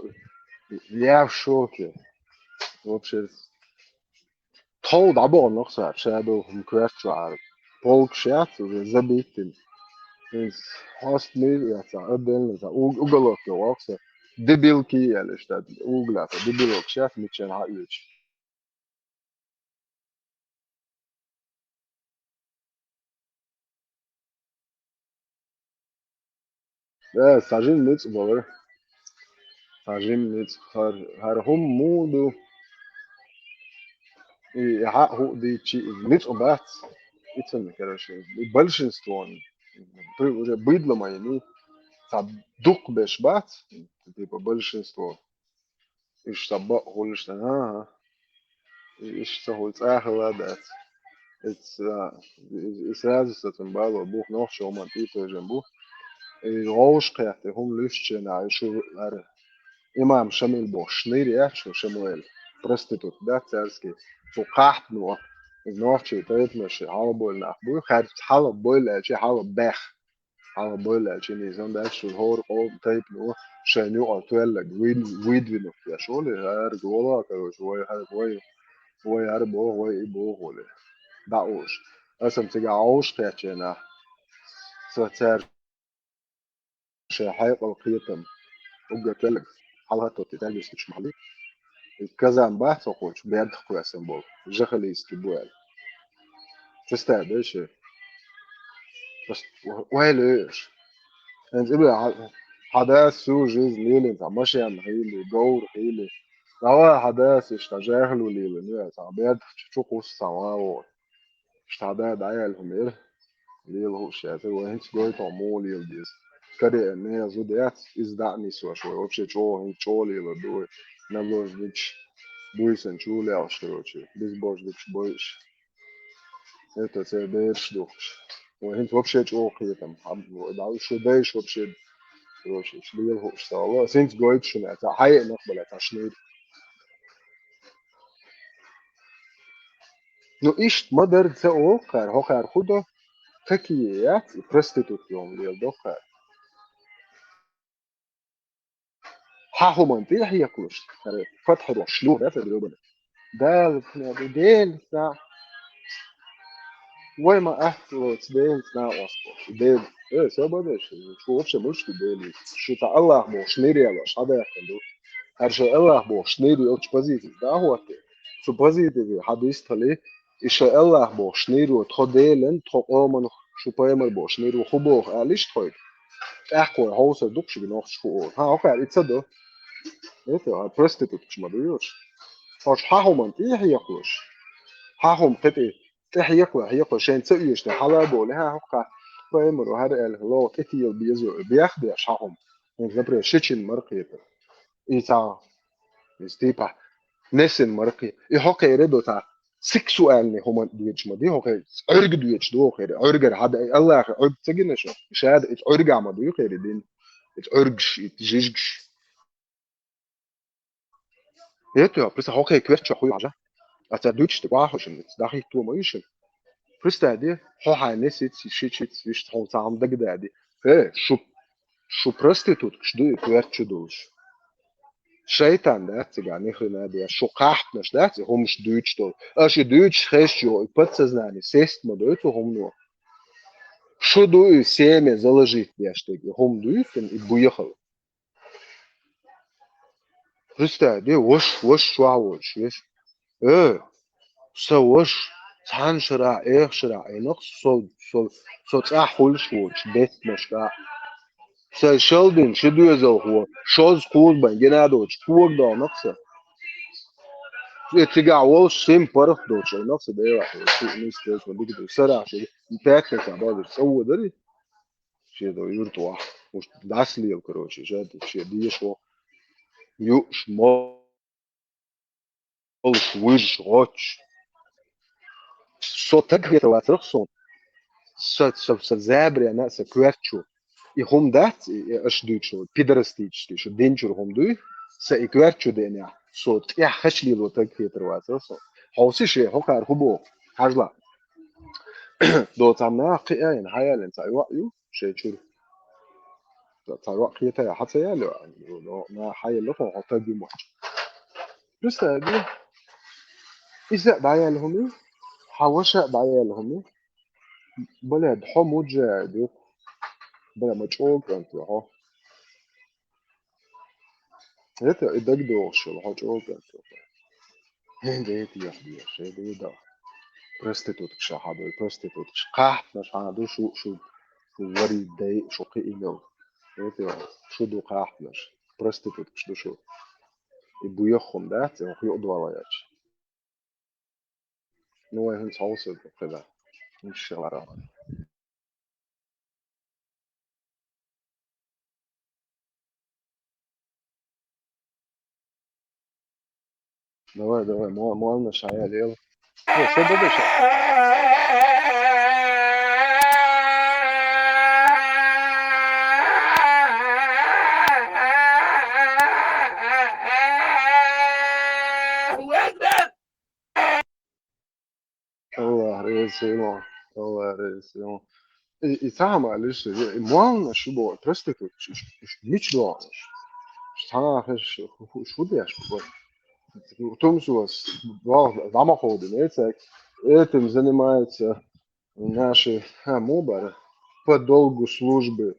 я в шоке. Вообще. Тхов дӀабоху нах цара, ша боху хӀума коьртачу Ӏара. Полкаш яц, уже забиттина. Иза хьост мир яц, а отдельно, а уг-, уголовка вокса. Дебилки яли штат, угла, дебилок сейчас мичен хьаъечу. Э, сажин ницкъ бовар. Сажин ницкъ хар, хар хӀума муха ду. И хьа хӀу дийчи ницкъ бац. Ицан, короче, большинство. При, уже быдло ма йини. Ца дукх беш бац, типа большинство. Иштта бакъ хуьлуш дан, ага. И иштта ца хуьлу цӀа хила а дац. Ица, а, и, и сразу сацун бало бух нохчо хӀуман тӀе тевжина бу. И гӀовш кхетта, хӀума луьстучу хенахь, и шу ара имам Шамил бохуш, шнир яц шу Шамуэл, проститут, да, царский, цу кхахьпано, и нохчий тайпанаш, хьалабойла нах бу, хьаьрца хьалабойла аьлча, хьалабаьхна. Хьалабойла аьлча, иза дан дац шу хӀора къоман тайпано шайна юкъа тоьлларг вуй-, вуйдвинарг еш волу, хӀара гола, короче, вай хӀара, вай, вай хӀара боху, вай и боху волу. ДӀа уьш. Аса-м цига Ӏовш кхечченахь. Со цаьрга шайн хьекъал кхетам. Уггар тоьлларг хьалахӀоттийта, террористаш ма хьалий. И казам бац хӀокхочу бертах кхоьссина болу, жахалийский бу аьлла. Честая, да, ше? Просто ойла еш. ХӀинца ибла хьа-, хьан дас всю жизнь лелийна, цхьа машен хили, говр хили. Давай хьан дас иштта жехало лелийна, цхьа бертах чу, чу кхуссу цхьа ван вогӀу. Иштта хьан да дӀаяьлла хӀума яра. Лела хууш яцара, вай хӀинца гойту хьо муха лела деза. Каре а нехан зуда яц, иза дӀа а нисош вай. Вообще чӀогӀа, хӀинца чӀогӀа лелар ду вай. Наб лоза дича, буьйсанна чу лелаш, короче, безбожно дича бойуш. Это церан бераш духуш. Вай хӀинца вообще чӀогӀа кхетам. Хьан-, вай дӀа шу дайша вообще, короче, лела хууш ца вала. Ас хӀинца гойту шуна, цхьа хьаеанарг бала, цхьа шнайра. Ну, иштта ма-дарра ца олу кхара, хӀокхара хӀу до, какие яц, и проститутка йолу лела до кхара. Хьан хӀуманна тӀе а хьекхалуш, кхара, фатхьа дохуш, шлюха, да, цара грёбана. Дала, Дела, са. Вай ма аьтталоцу Делаца накъост бохуш. Дела. Э, собар де шу, шу вообще муьлш ду Дела? Шу цхьа Аллах бохуш нир ялош, хьан даьккхина ду? ХӀара шу Аллах бохуш нир йолчу позицица дӀахӀотта. Цу позицица хьан дистхили, и шу Аллах бохуш нир ю, тхо Делан, тхо къоман, шу пайхамар бохуш нир ю, хӀу боху аьлла иштта хьоьга. ТӀаккха вай хьовсар ду-кх шуьга нохчаш хӀу олу. Хьан, хӀокхара и ца до? Это, а проституткаш ма ду йош. Хьо шу хьан хӀуманна тӀе а хьекхалуш? Хьан хӀума кхетий? ТӀе хьекхо, хьекхо, шайн ца оьшуш, хьала а бовлий, хьан хӀокху хьа паймаро хӀара аьлла, лоху тӀетелла безо, бех деш хьан хӀума. ХӀунда, например, шичина мара кхетар. И цхьа, иза типа, несин мара кхе. И хьо кхерий до цхьа сексуальный хӀума доьчуш ма ду, хьо кхерий Ӏуьрг доьчуш ду, хьо кхерий Ӏуьргара хьада, и Аллахьа Ӏуьрг ца гина шо, и шада и Ӏуьрга ма ду, и кхерий дин. И Ӏуьргаш, и жижигаш. Это, представь, хьо кхе коьртачу хуй хьажа. А ца дуьтуш тӀе къахьо шина, дахьитто ма ю шина. Представь, де, хьо хьайна сиц, ши чиц, виш хьо цхьа хӀума дагадади. Э, шу, шу проституткаш ду и коьртачу долуш. Шайтан дац цигахь, ни хрена де, шу кхахьпанаш дац, и хӀумаш дуьйцуш долу. Аша и дуьйцуш хезчу, и подсознание сест ма ду цу хӀумано. Шу ду и семя заложить деш дерг, и хӀума дуьйцун, и буьйхал. Представь, де, ваша, ваша чохь воцуш, веш. Э, сан ваша, цхьана шарахь, эха шарахь Ӏийнакх со, со, со цӀахь хуьлуш воцуш, беттанашкахь. Сайн шалдина ши доьзалхо, шозза кхузза бен гина доцуш, кога догӀнакх сан. Э, цигахь волуш сим паргӀат доцуш Ӏийнакх сан, Делахь, ши нисделчун дика ду. Сарахь ши, пятница базар цӀа водарий? Шен до юртахь. Уьш дӀасалела, короче, жа, шен дешо. Юуш, молуш, вуьжуш, гӀоттуш. Со таг хетар вацарх суна. Со, со, со забарена, со коьртачу. И хӀума дац, и, и аша дуьйцуш, пидорастический, шу динчуьра хӀума дуй, со и коьртачу деанехь, со тӀехь хача лело таг хетар вацарх суна. Хьовсий ше, хьо кхара хӀун боху? Хьажла. Доцу нах кхиъна, хьаяллина цхьа йоӀ ю, шайн чуьра. Цхьа йоӀ кхетаян хьан ца яьлла, но, но, хьан елла хьо, хьо таг ю моьтту. Представь, иза а дӀаяьлла хӀума ю, хьан ваша а дӀаяьлла хӀума ю. Бля, хьо муджа ду. Бля, ма чӀогӀа кӀант ву хьо. Это и дагдохуш, хьо чӀогӀа кӀант ву. ХӀинца это яхь деш, это и да. Проституткаш хьан ду, проституткаш. Кхахьпанаш хьан ду, шу, шу, шу вари дай, шу кхиъна. Это шу ду кхахьпанаш. Проституткаш ду шу. И буьйху хӀума дац, и хӀума юкъа долла яц. Ну, вай хӀинца хьовсург хила. ИншаллахӀ. Давай, давай, мо-, молна шая лел. Э, что дадеш? Аллах реза хилла, Аллах реза хилла. И, и цхьа хӀума лиш, и молна шу бо, проститутка, ш-, ш-, ш-, мича догӀуш? Цхьа хӀума шу, шу, шу деш бо. Тумсос, дама ходит, этим занимаются наши, а, мубары по долгу службы.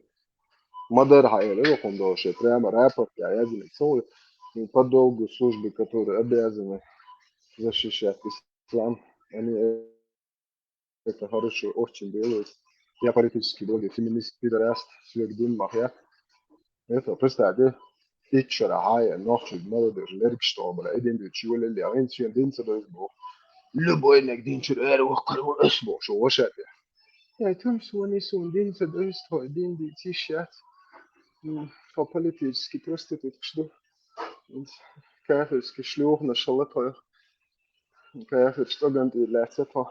Ма-дарра хьаэла, вахун долуш, прямо рапорт я язли цо, по долгу службы, которые обязаны защищать ислам. Они это хорошо очень делают. Я политический блогер, феминист, пидораст, свек дин махья. Это, представь, да? Иччара хьая, нохчий молодежь, лергаш тӀе бара, и дин дуьйцуш йолалле, хӀинца шен дин ца дойза боху. Любой наг динчуьра эр ваккхар ву ас боху, шу ваша тӀе. Я тумсо, суна дин ца дойза, тхо дин дийца йиш яц. М, тхо политический проституткаш ду. Кафирский шлюхнаш хила тхо. Кафирш цӀоган тӀера лаьцна тхо.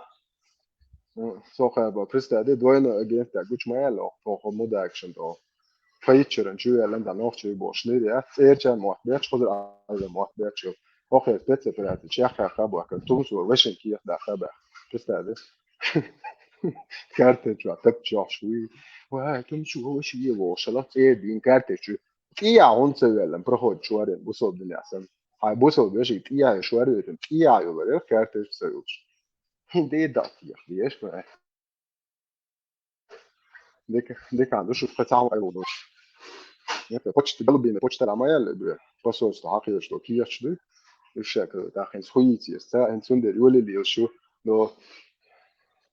М, со кхаба, представь, двойной агент, да, гучу ма яьлла, тхо мудакшан тхо. Пхийтта шаран чу яьлла, да, нохчий бохуш, нир я, цӀерача мотт беш, кхузара Ӏаза мотт беш. Охе, спецоперация, чехка хабаха, тумсо, вешин кех да хаба. Представь, да? Карточка, тапчохш, уй. Ва, тумсо, веши, е, вошала, цӀе дин, карточка. ТӀия хӀун ца веллан, проход чуарен, бусалба дуьнен сан. Хьай бусалба веши, тӀия шуар ветан, тӀия ю варел, карточка ца юлш. ХӀин де дат, я, деш, ва. Дика, дика, ду шу кхе цхьа хӀума айволуш. Нека, почта, голубиный почта ма яьлла, бе. Посольство хьакхийчу до кехаш ду. Ишшак, тахин хуйци, ца, ин цундер, йоли лил шу, но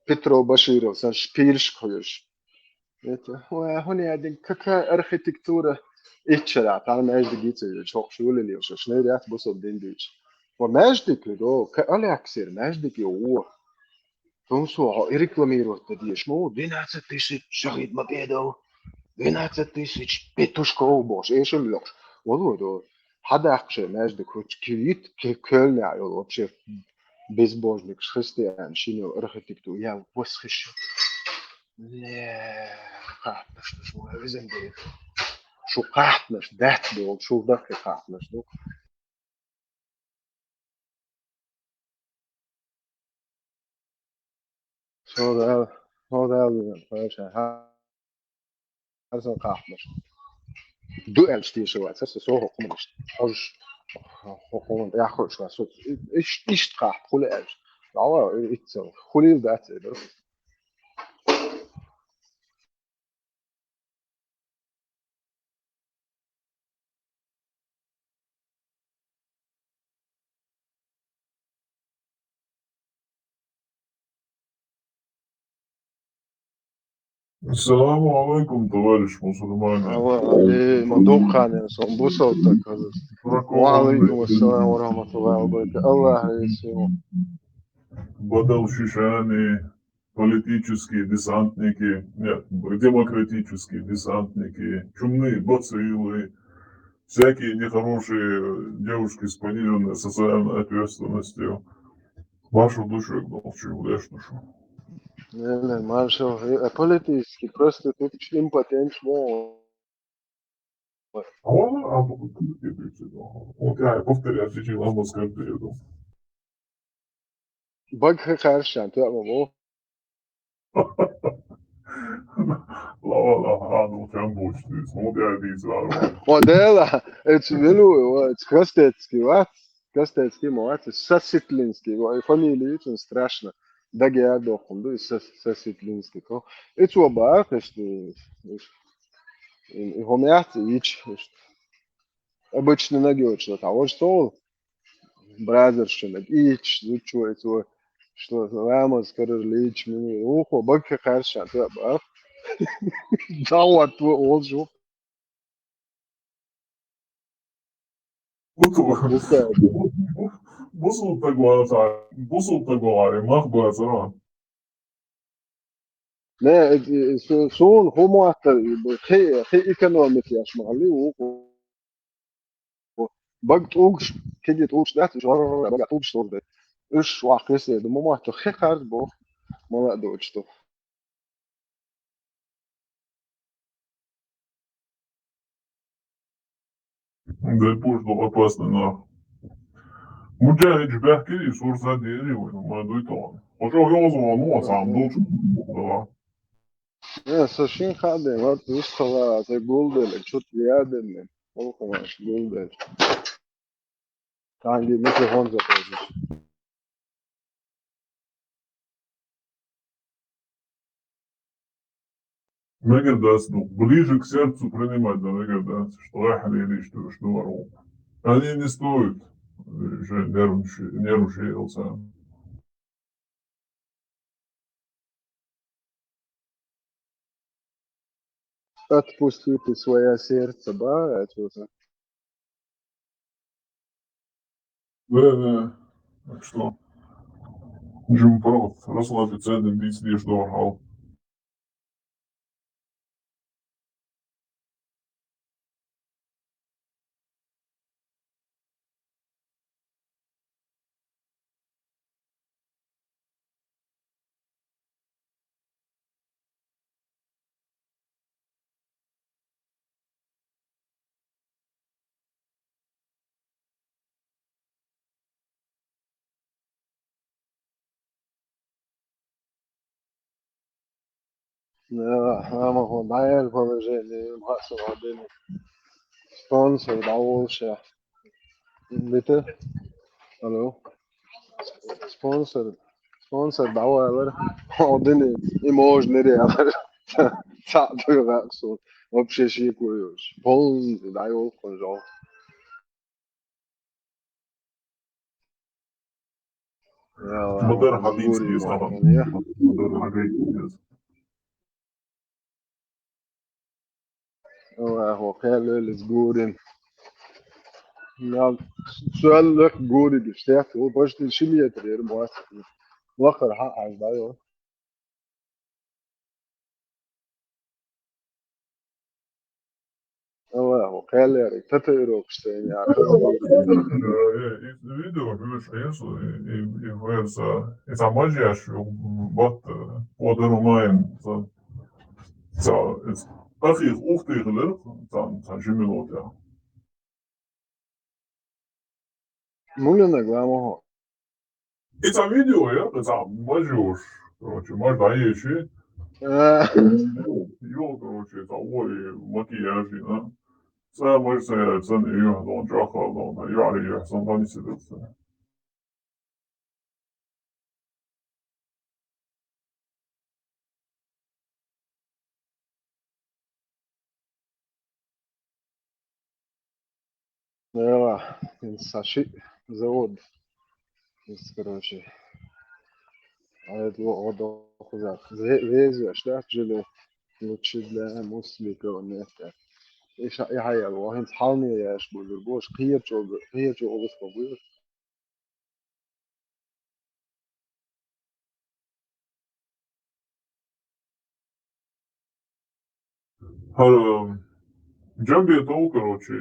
Петро Баширов, сан шпильш хуйш. Это, ой, хӀун я дин, какая архитектура? Иччара, тан между гицу, чохш йоли лил шу, шней ряд бусал дин дич. Ва между, до, ка Алексер, между, о. Дунсо хьо и рекламировать дан дезаш ма ву, двенадцать тысяч Шахид Мамедов, двенадцать тысяч Петушков бохуш, эшам лоькхуш. Валлахӏи, до. Хьадаккха шайн маьждиг хӀутту, кхин йитта Кёльнехь йолу вообще безбожник, христиан, шина йолу архитектура, я восхищен. Не, кхахьнаш ду шу, везан дерг. Шу кхахьнаш дац долу, шу дахки кхахьнаш ду. Со Дала, со Дала вина, хьоьжуш, хьа-, хьара сан кхахьнаш. Ду аьлча тешар вац, аса со хӀокху хӀуманаш. Хьожуш, хӀокху хӀуманна тӀехь хууш вац, со и-, иш-, иштта кхахьа, хуьлу аьлча. Дала, и-, иццал, хуьлийла дац, и дара. Ассаламу алейкум, товарищ мусульманин. Ва алейкум, дуккханин сон, бусалба стаг хаза. Ва алейкум ассалам ва рахматуллахи ва баракатух. Аллах рази хилва. Бадал шишани, политические десантники, нет, демократические десантники, чумные бациллы, всякие нехорошие девушки с пониженной социальной ответственностью. Вашу душу, я думал, чего лишь душу. Не, не, маршал, э, политический, просто ты импотент, мо. А он, а, вот я повторяю, сейчас вам скажу. Бага хи кхаьршан, тоьа ма бу. Ла, ла, ла, ла, ну, чам бу чтуц, ну, я дийца ла. О, дела, эцу велу, о, эцу Костецкий вац, Костецкий ма вац, Сосетлинский, о, и фамилия цун страшно. Дага яр дохун ду, и Сос-, Сосетлинский, ко. Эцу бац, эш, эш, и, и хӀума яц, ич, эш. Обычно нагёчла, а вот что, бразершина, ич, зучует его, что ламаз карар лич, мини, ухо, бага кхаьршан, ты, а? Да вот, вот, вот, жук. Бусул тагвар, бусул тагвар, мах базара. Не, э, э, су-, суна хӀун моттар, хи, хи экономика еш ма хилли ву. Бага тӀулгаш, кхиди тӀулгаш дац, уьш бага тӀулгаш сордай. Уьш ваккхий седа, ма мотту, хи харз боху, мала а доцуш ду. Дай пусть ду опасный нах. Муджахидаш баьхкири, сурса дери, вай, ма дуй тон. Хо чо хьоза ван, ну, сам долчу, да. Э, со шин хадем, вот, вистхала, аса гулдели, чут ядели, олхамаш гулдели. Танги микрофон запозиш. Мегар дац, ну, ближе к сердцу принимать, да, мегар дац, что я хьалелиш, что, что воровал. Они не стоят, э, же нервничать, нервничать, Отпусти ты своё сердце, ба, это вот. Да, да. Так что, Джим Прот, расслабиться, это бить лишь дорого. Да, ама хӀун дӀаяьлла положение, ма хьа со хьо дели. Спонсор дӀаволуша. Бита? Алло. Спонсор. Спонсор дӀавалара. Хьо дели, и можно ре алара. Цхьаъ дуьйгӀа суна. Вообще шеко йолуш. Полностью дӀайолхун жо. Ма дара хьан дийца деза, ма дара хьан дийца деза. Ва хьо кхел лелас гурин. Нал, соьллах гуриг, штет, ву почти ши метр яр мост. Лакхара хьа а хьажа дӀайо. Аллаху, кхел яр, татуировкаш сайна яр. Э, э, и видео хьоьжуш хьесу, и, и, и хьоьрса, и цхьа мажеш ю, бат, э, подару маем, ца, ца, и ц-, ахих, ухтих лер, ца, ца жимилот я. Муна наг ламо хьо? И цхьа видео яр, и цхьа мажош, короче, маж дӀаеши. А. Йо, короче, цхьа вой макияж йина. Цхьа маж ца яр, цхьа юхь дон, чохал дон, юхь юхь сан дани сидуца. Дела, ин саши завод. Ин, короче, а это вот, вот, вот, вот. Ве-, везеш, да, жилет, лучше для мусликов нет. И ша-, и хаял, вот, ин хални яш булур, бош, кхер чо, кхер чо обус побур. ХӀара Джамбетов, короче,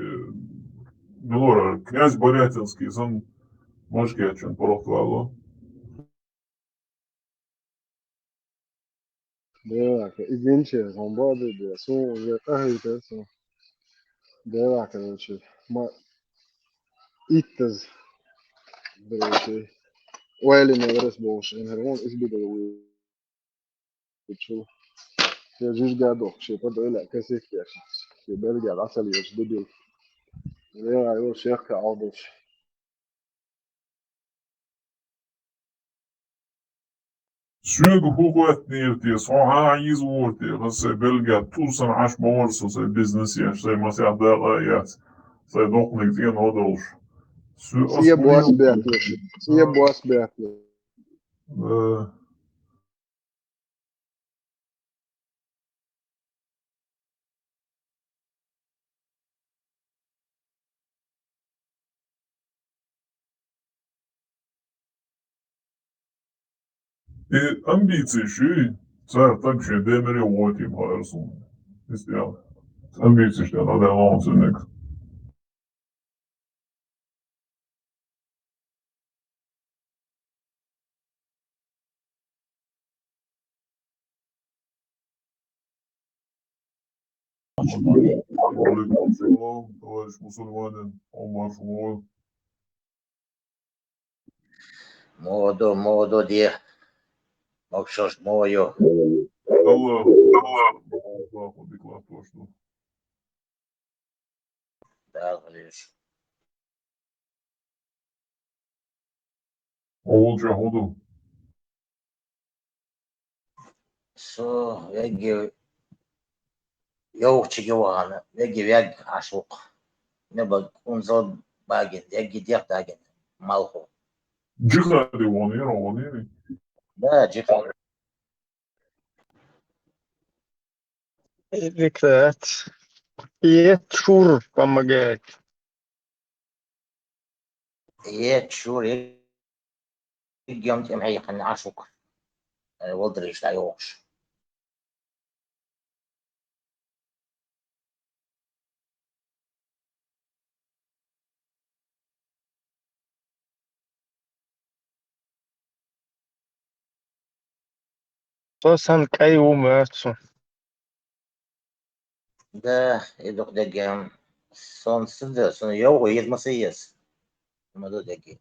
милора, князь Барятинский, сан мажгечен порохлало. Дела, извините, он баде, су уже кахита, су. Дела, короче, ма иттаз, короче, уэли не врес болш, ин хермон, из бидал. Чу. Се жижга дох, се подойла, касик яш. Се белга, асал яш, дебил. Лера, его шех ка алдош. Соьга хӀу хоьттинера те, со хьан йиза вора те, хӀа сай белгех тусан Ӏаш ма вара со, сай бизнес еш, сай масех дакъа яц, сай доккханиг цӀена а долуш. Со Се ас бос муьлхха бехлуш, се бос бехлуш. Э. И амбицеш ю, цара таг шен демаре вотийма хаьара суна. Истиал. Амбицеш тӀе дӀадаьлла вон цуьнниг. Ва алейкум салам, товарищ мусульманин, Омар Шумовой. Моду, моду де. Мокшош мою. Аллах, Аллах, Аллах, Аллах, Аллах, точно. Дала хилийша. Овал чохь хӀун ду? Со вегги йовхачиге вахана, вегги вегга Ӏаш ву-кх. Небаг унзал багина, вегги дех дагина, малхо. Джихаде вахана, яра вахана, яра? Да, джихаде. Рекат. Ет шур помогает. Ет шур, еггем тӀе ма хьийкхина Ӏаш ву-кх. Э, валдарийша дӀайохуш. Со сан кӀай ву моьтту суна. Да, и дукха деггем сон сиз да, сон йовхо еза ма са еза. Ма ду дегге.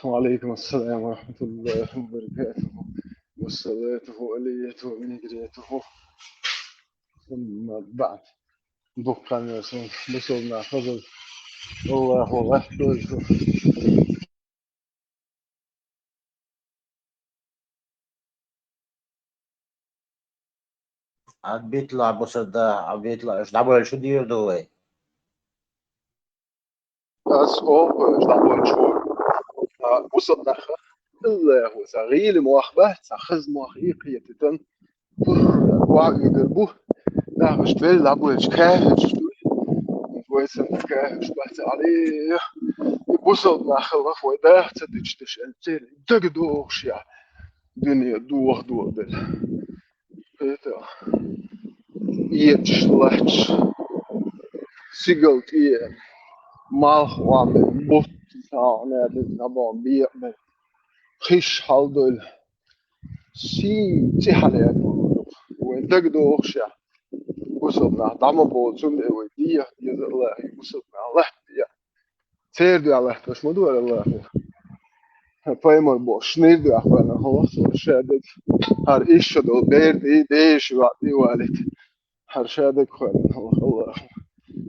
وعليكم السلام ورحمة الله وبركاته. والصلاة عليه ومن قريته. ثم بعد. Бухкан ясун, бусулна хазал. Аллаху Акбар. Ӏабитла, бусалба, Ӏабитла, уьш дӀабойлуш ду дийр ду вай? Ас оха уьш дӀабойлуш ву. А, бусалба нах, Аллаху, ца гӀийла мох бац, ца хаза мох и кхетитан. Пурра вагӀийгар бу. Нах уьш белла дӀабойлуш каьхьачаш ду. вай санна каьхьаш бац аьле, и бусалба нах хиларх вай даха ца дича деш аьлла, церан дага дохуш я дуьне дохадоладелла. Это, эцаш лаьтташ, сигал тӀе малх ван бутт, сагӀа, набон бекъа, хиш хьалдойла. Сий цӀи хьалаьцна вайн дага дохуш я. Бусалба нах дӀа ма боху, цундела вай дехьа деза Аллахе, бусалба нах латта я. Церан дуьхьа латтош ма ду хӀара Аллахо. Пайхамар боху, шнайра дуьхьа кхоьллина хӀаллакх цо ша дерг. ХӀара иштта долу бер тӀе, деши ваӀ тӀе валийта. ХӀара ша дерг кхоьллина хӀаллакх Аллахо.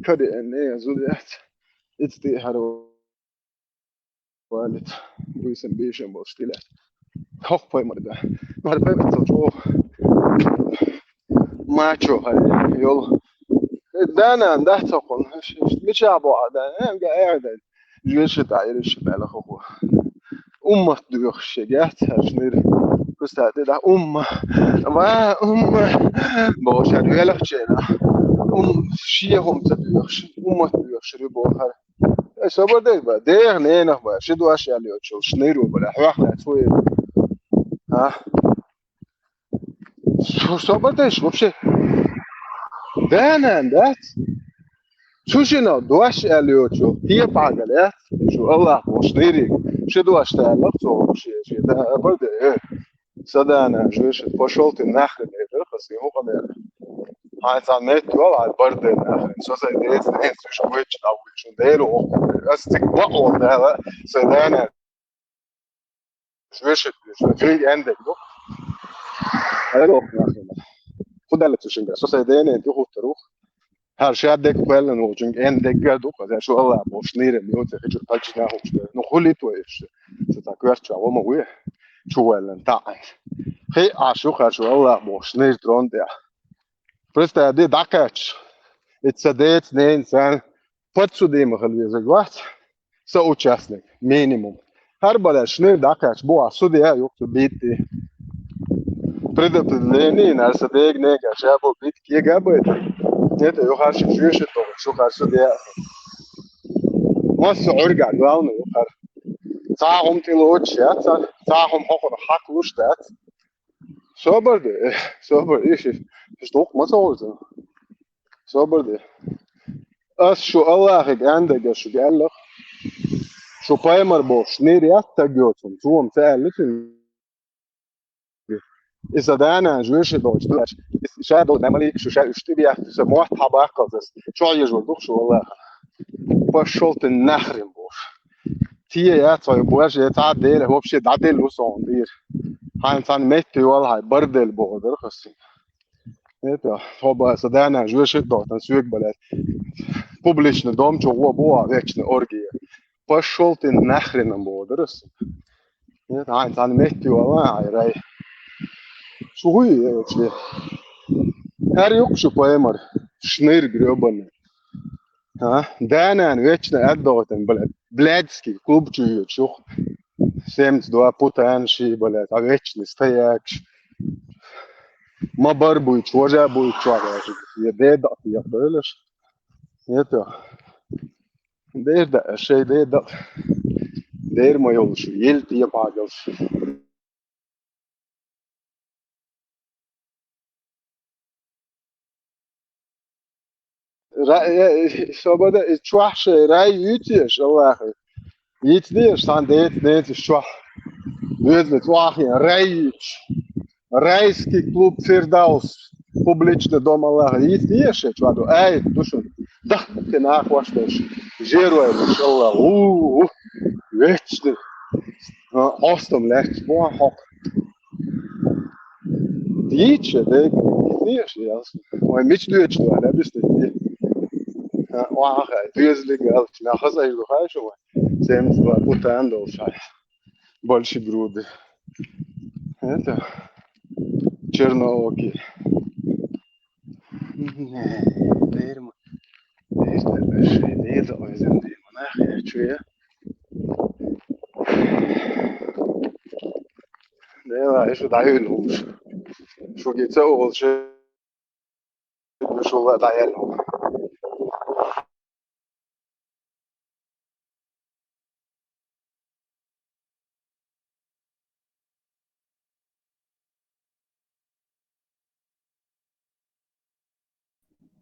Кариъенна зуда яц. Ица тӀе хӀара валийта. Буьйсан бешан болуш тӀе лаьцна. ХӀокху пайхамар да. ХӀара пайхамар ца чӀогӀа мачо хьай йолу. Э, да-нана дац хӀокхуна. Мичахь бохьа да? Э, га, э, да. Жоьжахати тӀехь ириш баьлла хӀокхо. Уммат доьхуш шега яц хӀара шнайра. Куста тӀе да, умма. Ва, умма. Бохуш хӀара велхачера. Ум, шен хӀума ца доьхуш. Уммат доьхуш ри боху хӀара. Э, собар дай ба, дех, ненах ба, ши дош аьлла йоцу, шнайро бара, хьох лаьцна вай. А? Со-, собар дайш, вообще. Да, нан, дац. Цу шино дош аьлла йоцу, те пагал яц, шу Аллах бохуш дийриг. Ши дош аьлла, цо вообще, ши да, бар де, э. Садана, жуьши, пошёл ты нахрен, э, хас, э, хукъа, э. Хьайн цхьа метта йол, хьайн бар де нахрен. Со сайн децан, э, цуьш гойчу, а, вуьйчу, дера, оху. Ас цик бакъо дала, Садана. Жуьши, жуьши, жуьши, энде, ду. Аре, оху, нахрен. Худалла цу шинга. Со сайн дене, ду, хуттар, ух. ХӀара ша дерг кхоьллина волчуьнга эн дегга ду-кх, ша шу Аллах бохуш, нийрам йоцу хи чу паччахьна хӀумаш дара. Ну, хули тхо иштта? Шу цхьа коьртачохь вама вуй? Чу ваьллина таӀан. Хи, а шу хӀара шу Аллах бохуш, нийр трон тӀехь. Представь, ди дӀакхаьчча. Ица децан, ненан, сан. Подсудимый хила везарг вац, соучастник, минимум. ХӀара балеш, шнир дӀакхаьчча, бу а судья юкъа цу битти. Предопределение, нара са дега нега, ша бу битти кега байта. Нет, ю хӀара шу жуьши тоху, шу хӀара судья. Массо Ӏуьрга, главное, ю хӀара. Цхьа хӀума тӀелоцуш яц, цхьа хӀума хӀокхунах хьакхалуш дац. Собар де, э, собар, иш, иш, иш дукха ма ца гӀоза. Собар де. Ас шу Аллахе гӀандага шуьга аьлларх, шу пайхамар бохуш, нийр яц таг йоцун, цо-м ца аьлла цуьнга. И сан да-нана жуьши долчу, ша долу наймалик шу ша уьш тӀе бехк, сан мотт хьабаккхалц ас, чохь езаш вара дух шу Аллахана. Пошёл ты нахрен бохуш. Те яц хьо божа, я цхьа дела, вообще дӀаделла ву сон дийр. Хьайн цхьана метта йолу хьайн бар делла боху дара хасси. Это, хьо ба сан да-нана жуьши а доттан соьга балаьт. Публичный дом чу гӀо бу а вечный оргия. Пошёл ты нахрен боху дара ас. Это, хьайн цхьана метта йолу хьайн рай. Шу хӀуй, я вообще. ХӀара юкъа шу пайхамар. Шнир грёбаный. А? Да-нана вечно отдохнуть, блядь. Блядский клуб чу йоьдуш юха. Семьдесят два путан ши, блядь, а вечно стоякаш. Ма бар буйчу, вожа буйчу чохь. Я деда, я дойлаш. Это. Дер да, шей дер да. Дер ма йолуш, ел те пхьагал. Ра-, э, собада, э, чохь шайн рай юьйцеш, Аллахе. Йийца дезаш, сан деца, деца чохь. Веза цохьа рай юьйцеш. Райский клуб Фирдаус. Публичный дом Аллаха. Йийца дезаш шайн чохь ду. Ай, ду шуна. Дахка нах вашташ. Жерой, машалла. У, у. Вечно. А, остам лаьтташ бохьа хьокху. Дийча, дайга, дийча, яс. Ой, мича доьчу вара, бисте. А, ваха, доьзлиг алча, на хаза ду хай шу. Семьдесят два путан долча. Больше груды. Это, черноокий. Не, дерьмо. Дерьмо, дерьмо, дерьмо, нахуй, чё я? Дела, я сюда и лучше. Шугица лучше. Шула даял.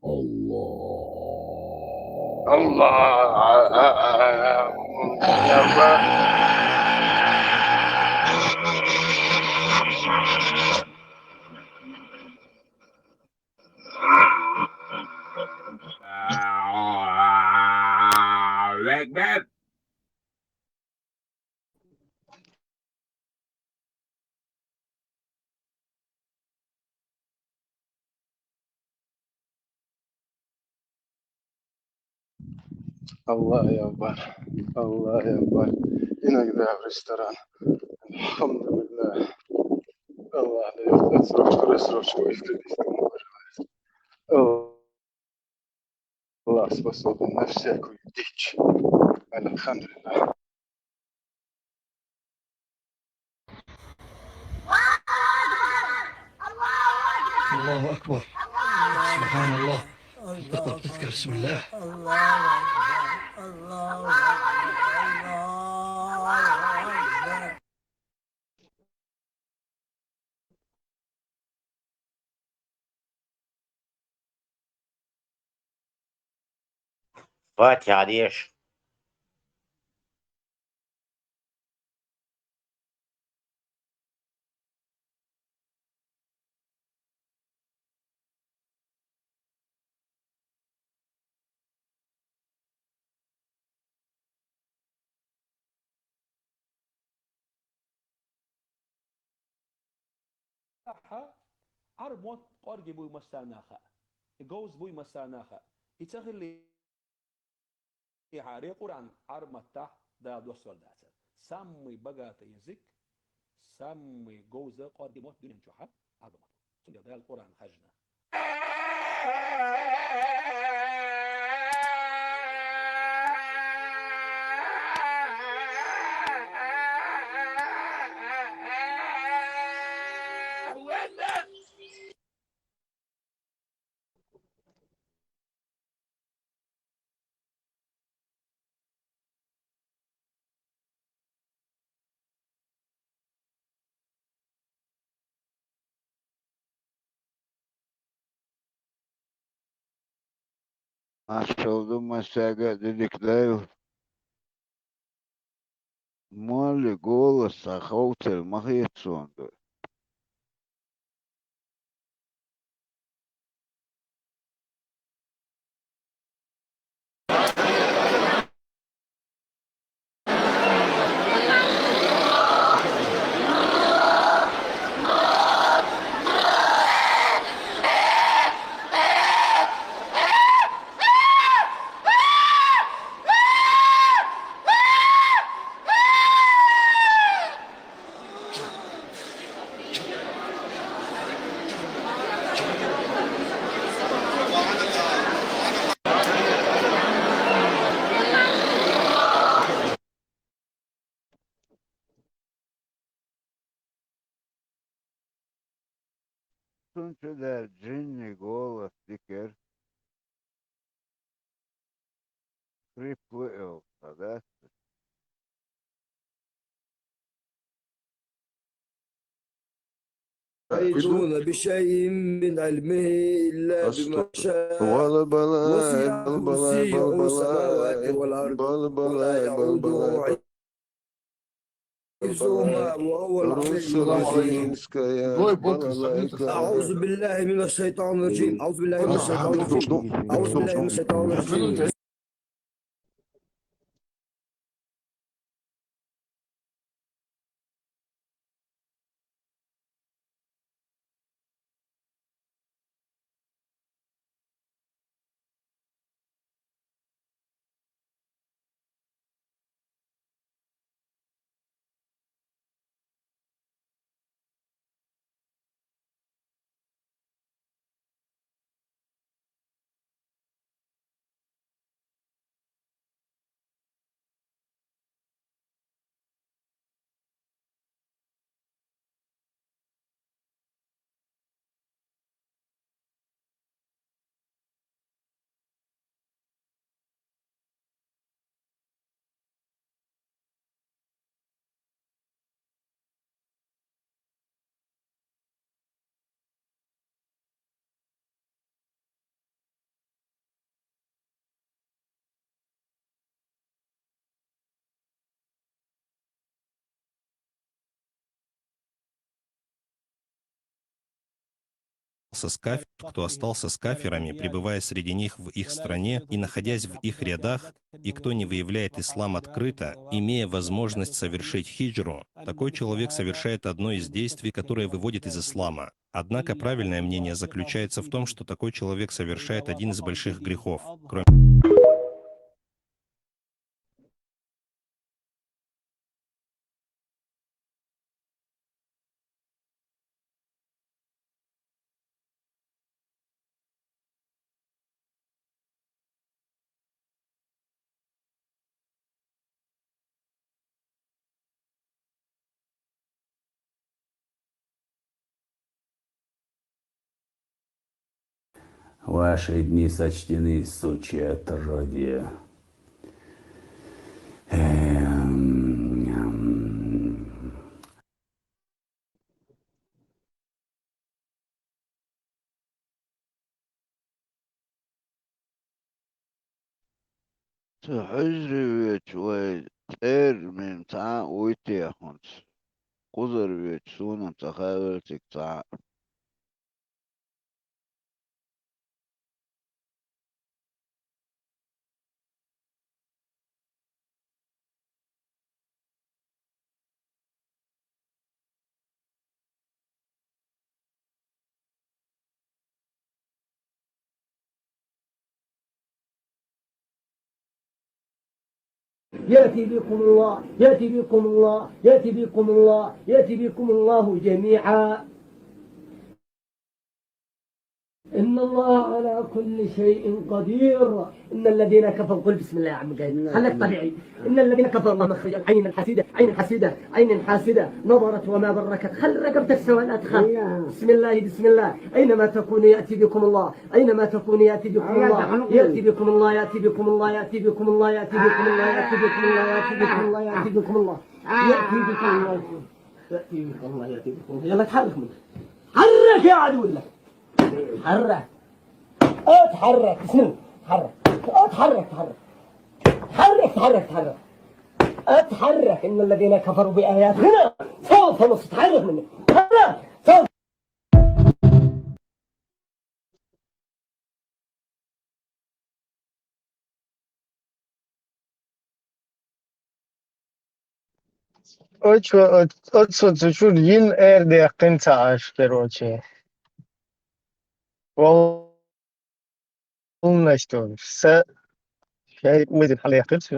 الله. الله أكبر. الله أكبر. الله يا أكبر. الله يا أكبر. إنك ذا ريستوران. الحمد لله. الله لا يغفر، سرور، سرور، سرور، شوي، شوي، شوي. الله. الله سبحانه وتعالى نفسك ويديك. الحمد لله. الله أكبر. سبحان الله. تذكر، تذكر، بسم الله. فاتحة، عليش. Ӏарб мотт кӀорге буй массанахьа, говз буй массанахьа. И ца хилли хӀара Къуръан Ӏарб маттахь Дала доссор дацар. Самый богатый язык, самый говза кӀорге мотт дуьнен чухьа Ӏарб мотт. Цундела Дала Къуръан хьажна. Маршалла ду массаьрга а, дерриг а Дала. Молли, голос хьа ховцар ма хета суна, дуй. Цунна чу даьлла жинни голос дикар. Хрипло йолу цхьа дац. يحيطون بشيء من علمه إلا بما شاء. وسع كرسيه السماوات والأرض ولا يؤوده حفظهما وهو العلي العظيم. أعوذ بالله من الشيطان الرجيم. أعوذ بالله من الشيطان الرجيم. أعوذ بالله من الشيطان الرجيم. с каф-, кто остался с кафирами, пребывая среди них в их стране и находясь в их рядах, и кто не выявляет ислам открыто, имея возможность совершить хиджру, такой человек совершает одно из действий, которое выводит из ислама. Однако правильное мнение заключается в том, что такой человек совершает один из больших грехов, кроме Ваши дни сочтены, сучье отродье. Эм, Цу хьуьжаре воьдуш вай цӀермин цхьа а вуй те хӀунца? Кхузара воьдуш суна ца хаьвира цига цхьа а. يأتي بكم الله، يأتي بكم الله، يأتي بكم الله، يأتي بكم الله جميعا. إن الله على كل شيء قدير. إن الذين كفروا، قل بسم الله يا عم قايد، خليك طبيعي. إن الذين كفروا، اللهم اخرج العين الحسيدة، عين حسيدة، عين حاسدة، نضرت وما بركت، خل رقبتك سوا لا تخاف. بسم الله، بسم الله. أينما تكونوا يأتي بكم الله، أينما تكونوا يأتي بكم الله، يأتي بكم الله، يأتي بكم الله، يأتي بكم الله، يأتي بكم الله، يأتي بكم الله، يأتي بكم الله، يأتي بكم الله، يأتي بكم الله، يأتي بكم الله. يأتي بكم الله، يأتي بكم الله. يلا اتحرك منه. حرك يا عدو الله. حرك. اتحرك. اسمع. حرك. اتحرك، تحرك. تحرك، تحرك، تحرك. اتحرك. إن الذين كفروا بآياتنا سوف نص-، تحرك منه. تحرك. سوف. Оцо, оц-, оцо цу чуьра йина эр деккхина ца Ӏаш, короче. Валлахь, что, са шайх визит хьалъяьккхира цо.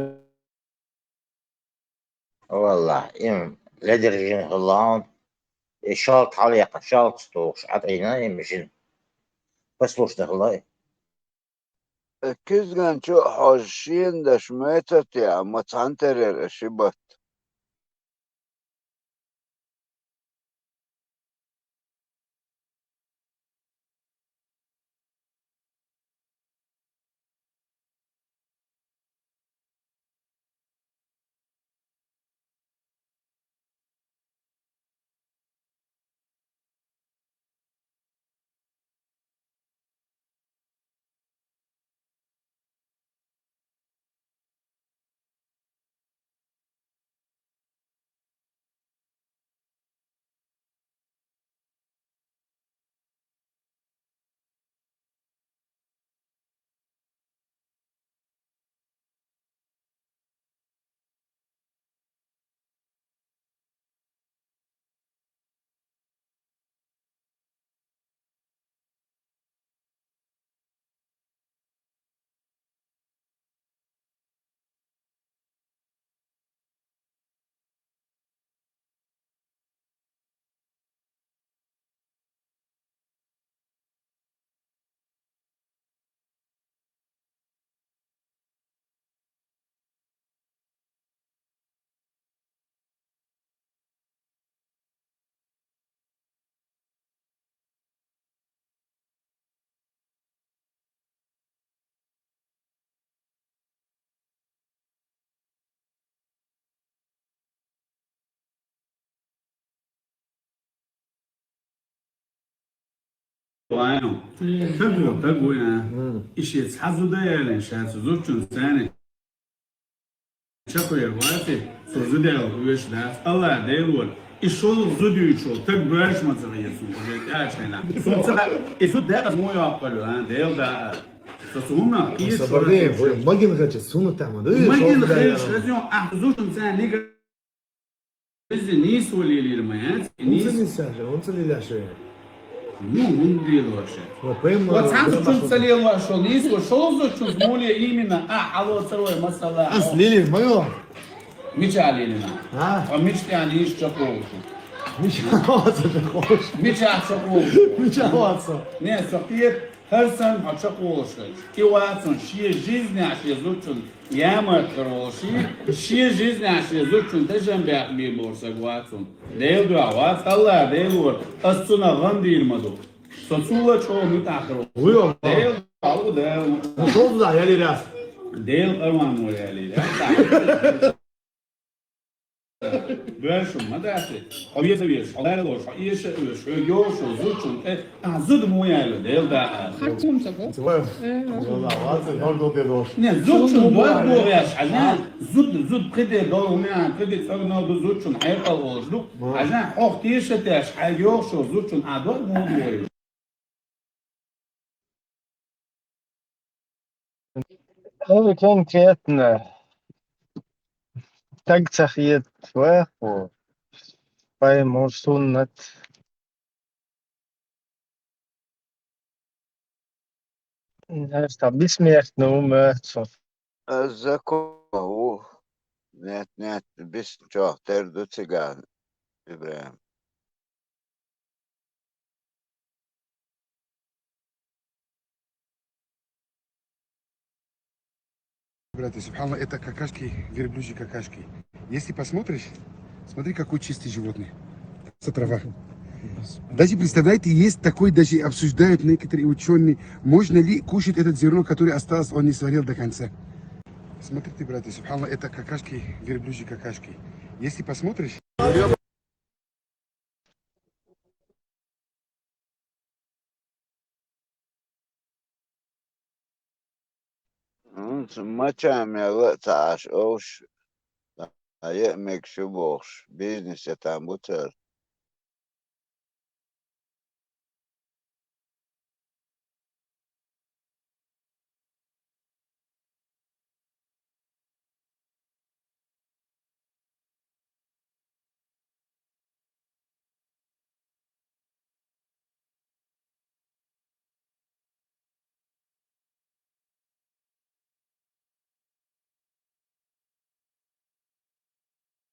Валлахь, им ледара жин хилла хьуна, и шалта хьалъяьккха, шалта тухуш Ӏатӏина, им жин. Послушный хилла и. Э, кизган чу а хьожа шена даш моьттар те, амма цхьан терера ши батт. Вайн. Тагро, таг ву, а? Мм. И шеца хьан зуда ялийна ша цу зудчун царна? Чакхвер вац и, цо зуда яла веш дац. Аллах Дела волу. И шолгӀа зуда дуьйцуш волу стаг боьрша ма ца хета суна, хӀара тӀаьхьа шайна. Суна ца хаьа, и зуда декъаза муха йоккхур ю, а, Делан даа. Со цунах кхета. Аса шуна бардий, кхета. Вай магин хача суна таман, да? Магин хача хаза ю, ахь зудчун царна нигар. Иза нийсо лелийра ма яц, и ХӀунца нийс- нийса ша, хӀунца лелийра ша? Ну, хӀунда лелош? Вот, пойма, вот цхьана зудчун ца лелош шо, нийсо шолгӀа зудчун муха ле именно, а, хьало ца рой, масала. Ас лелийра ма ю. Мича лелийна? А? А мича тӀехь нийса чекхволуш? Мича вац чекхволуш? Мича чекхволуш? Мича вац? Не, со кхета, хӀара санна хьо чекхволуш хилча, и вацун шен жизнехь шен зудчун ямартлур волуш, шен жизнехь шен зудчун тешам баьхна бийр болуш саг вацун. Делан дуьхьа вац, Алла, Делора, ас цунах гӀан дийр ма ду. Со цул а чӀогӀа муьтӀахь хир ву. Вуй, Алла. Делан дуьхьа ву, Дела. Ну, что туда, я лиряс? Делан къарван мо я лиряс. Боьрша ма дац. Хьо веза везаш, хьо лара лоруш, хьо эша а оьшуш, хьоьга йогӀуш йолу зудчун тӀе, а, зуда муха яьлла, Делан даа. Хьан цунца бу? Цу вай. Э, валла, вац, хьо ду де дош. Не, зудчун дог бохуш, хьажа, зуда, зуда кхин де долу хӀума, кхин де цӀогнал ду зудчун хьекъал олуш ду. Ма. Хьажа, хьох теша теш, хьайга йогӀуш йолу зудчун а дог муха догӀийла. Э, конкретно. Стаг ца хета ваха, пойму суннат. Нерста бессмертный умер. Закон ву. Нет, нет, бис чохь тера ду цигахь, ИбрахӀим. Братья, субханаллах, это какашки, верблюжьи какашки. Если посмотришь, смотри, какой чистый животный. С трава. Даже, представляете, есть такой, даже обсуждают некоторые учёные, можно ли кушать этот зерно, который осталось, он не сварил до конца. Смотрите, братья, субханаллах, это какашки, верблюжьи какашки. Если посмотришь, М, ц-, мача мелла а ца Ӏаш овш, а е а мегаш ю бохуш, бизнес я там бу цара.